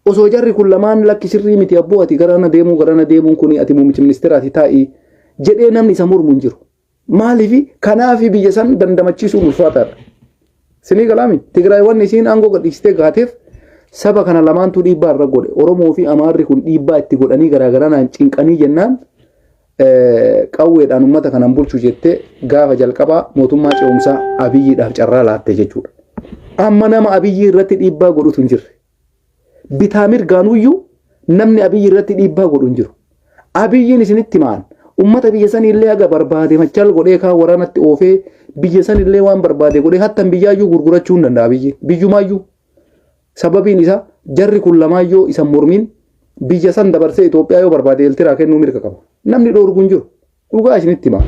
Osoo jarri kun lamaan lakki sirrii miti abboo ati garana deemuu garana deemuun kun ati muummicha ministeeraati taa'i jedhee namni isa mormu hin jiru. Maaliif kanaafi biyya san dandamachiisuun ulfaataadha. Sinii galaami Tigraay wanni isiin aangoo gadhiistee gaateef saba kana lamaantu dhiibbaa irra godhe. Oromoo fi Amaarri kun dhiibbaa itti godhanii garaagaranaan cinqanii jennaan qawweedhaan uummata kanaan bulchu jettee gaafa jalqabaa mootummaa ce'umsaa Abiyyiidhaaf carraa laatte jechuudha. Amma nama Abiyyii irratti dhiibbaa godhutu hin jirre. Bitaa mirgaanuyyuu namni Abiyyi irratti dhiibbaa godhu hin jiru. Abiyyiin isinitti himaan ummata biyya sanii illee haga barbaade machal godhee kaan waraanatti oofee biyya san illee waan barbaade godhee hattan biyyaayyuu gurgurachuu hin danda'a biyyi biyyumaayyuu. Sababiin isaa jarri kun lamaayyoo isa mormiin biyya san dabarsee Itoophiyaa yoo barbaade Eeltiraa kennuu mirga qaba. Namni dhoorgu hin jiru. Dhugaa isinitti himaa.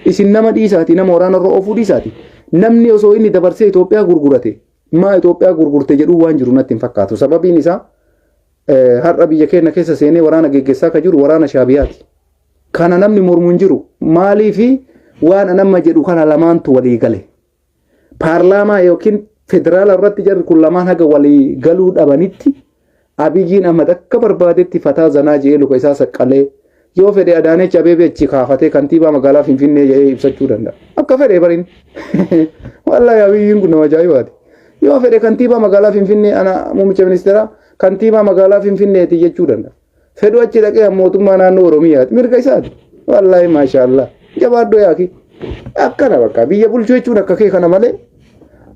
Isin nama dhiisaati nama waraanarra oofuu dhiisaati. Namni osoo inni dabarsee Itoophiyaa gurgurate maa Itoophiyaa gurgurte jedhuu waan jiru natti hin fakkaatu. Sababiin isaa har'a biyya keenya keessa seenee waraana geggeessaa kan jiru waraana shaabiyaati. Kana namni mormu hin jiru. Maaliifi waan an amma jedhu kana lamaantu walii gale. Paarlaamaa yookiin federaala irratti jarri kun lamaan haga walii galuu dhabanitti Abiyyiin Ahmad akka barbaadetti fataa zanaa je'ee luka isaa saqqalee yoo fedhe Adaanech Abeebee achi kaafatee kantiibaa magaalaa Finfinnee jedhee ibsachuu danda'a. Akka fedhe barin. Wallaahi Abiyyiin kun nama ajaa'ibaati. Yoo fedhe kantiibaa magaalaa Finfinnee ana muummicha ministeeraa kantiibaa magaalaa Finfinneeti jechuu danda'a. Fedhu achi dhaqee mootummaa naannoo Oromiyaati. Mirga isaati. Wallaahi maashaallah. Jabaadhoo yaaki. Akkana bakka biyya bulchuu jechuun akka kee kana malee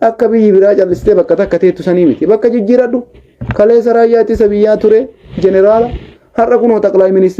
akka biyyi biraa callistee bakka takka teettu sanii miti. Bakka jijjiiradhu. Kaleessa raayyaa ittisa biyyaa ture jeneraala har'a kunoo xaqlaay ministeera.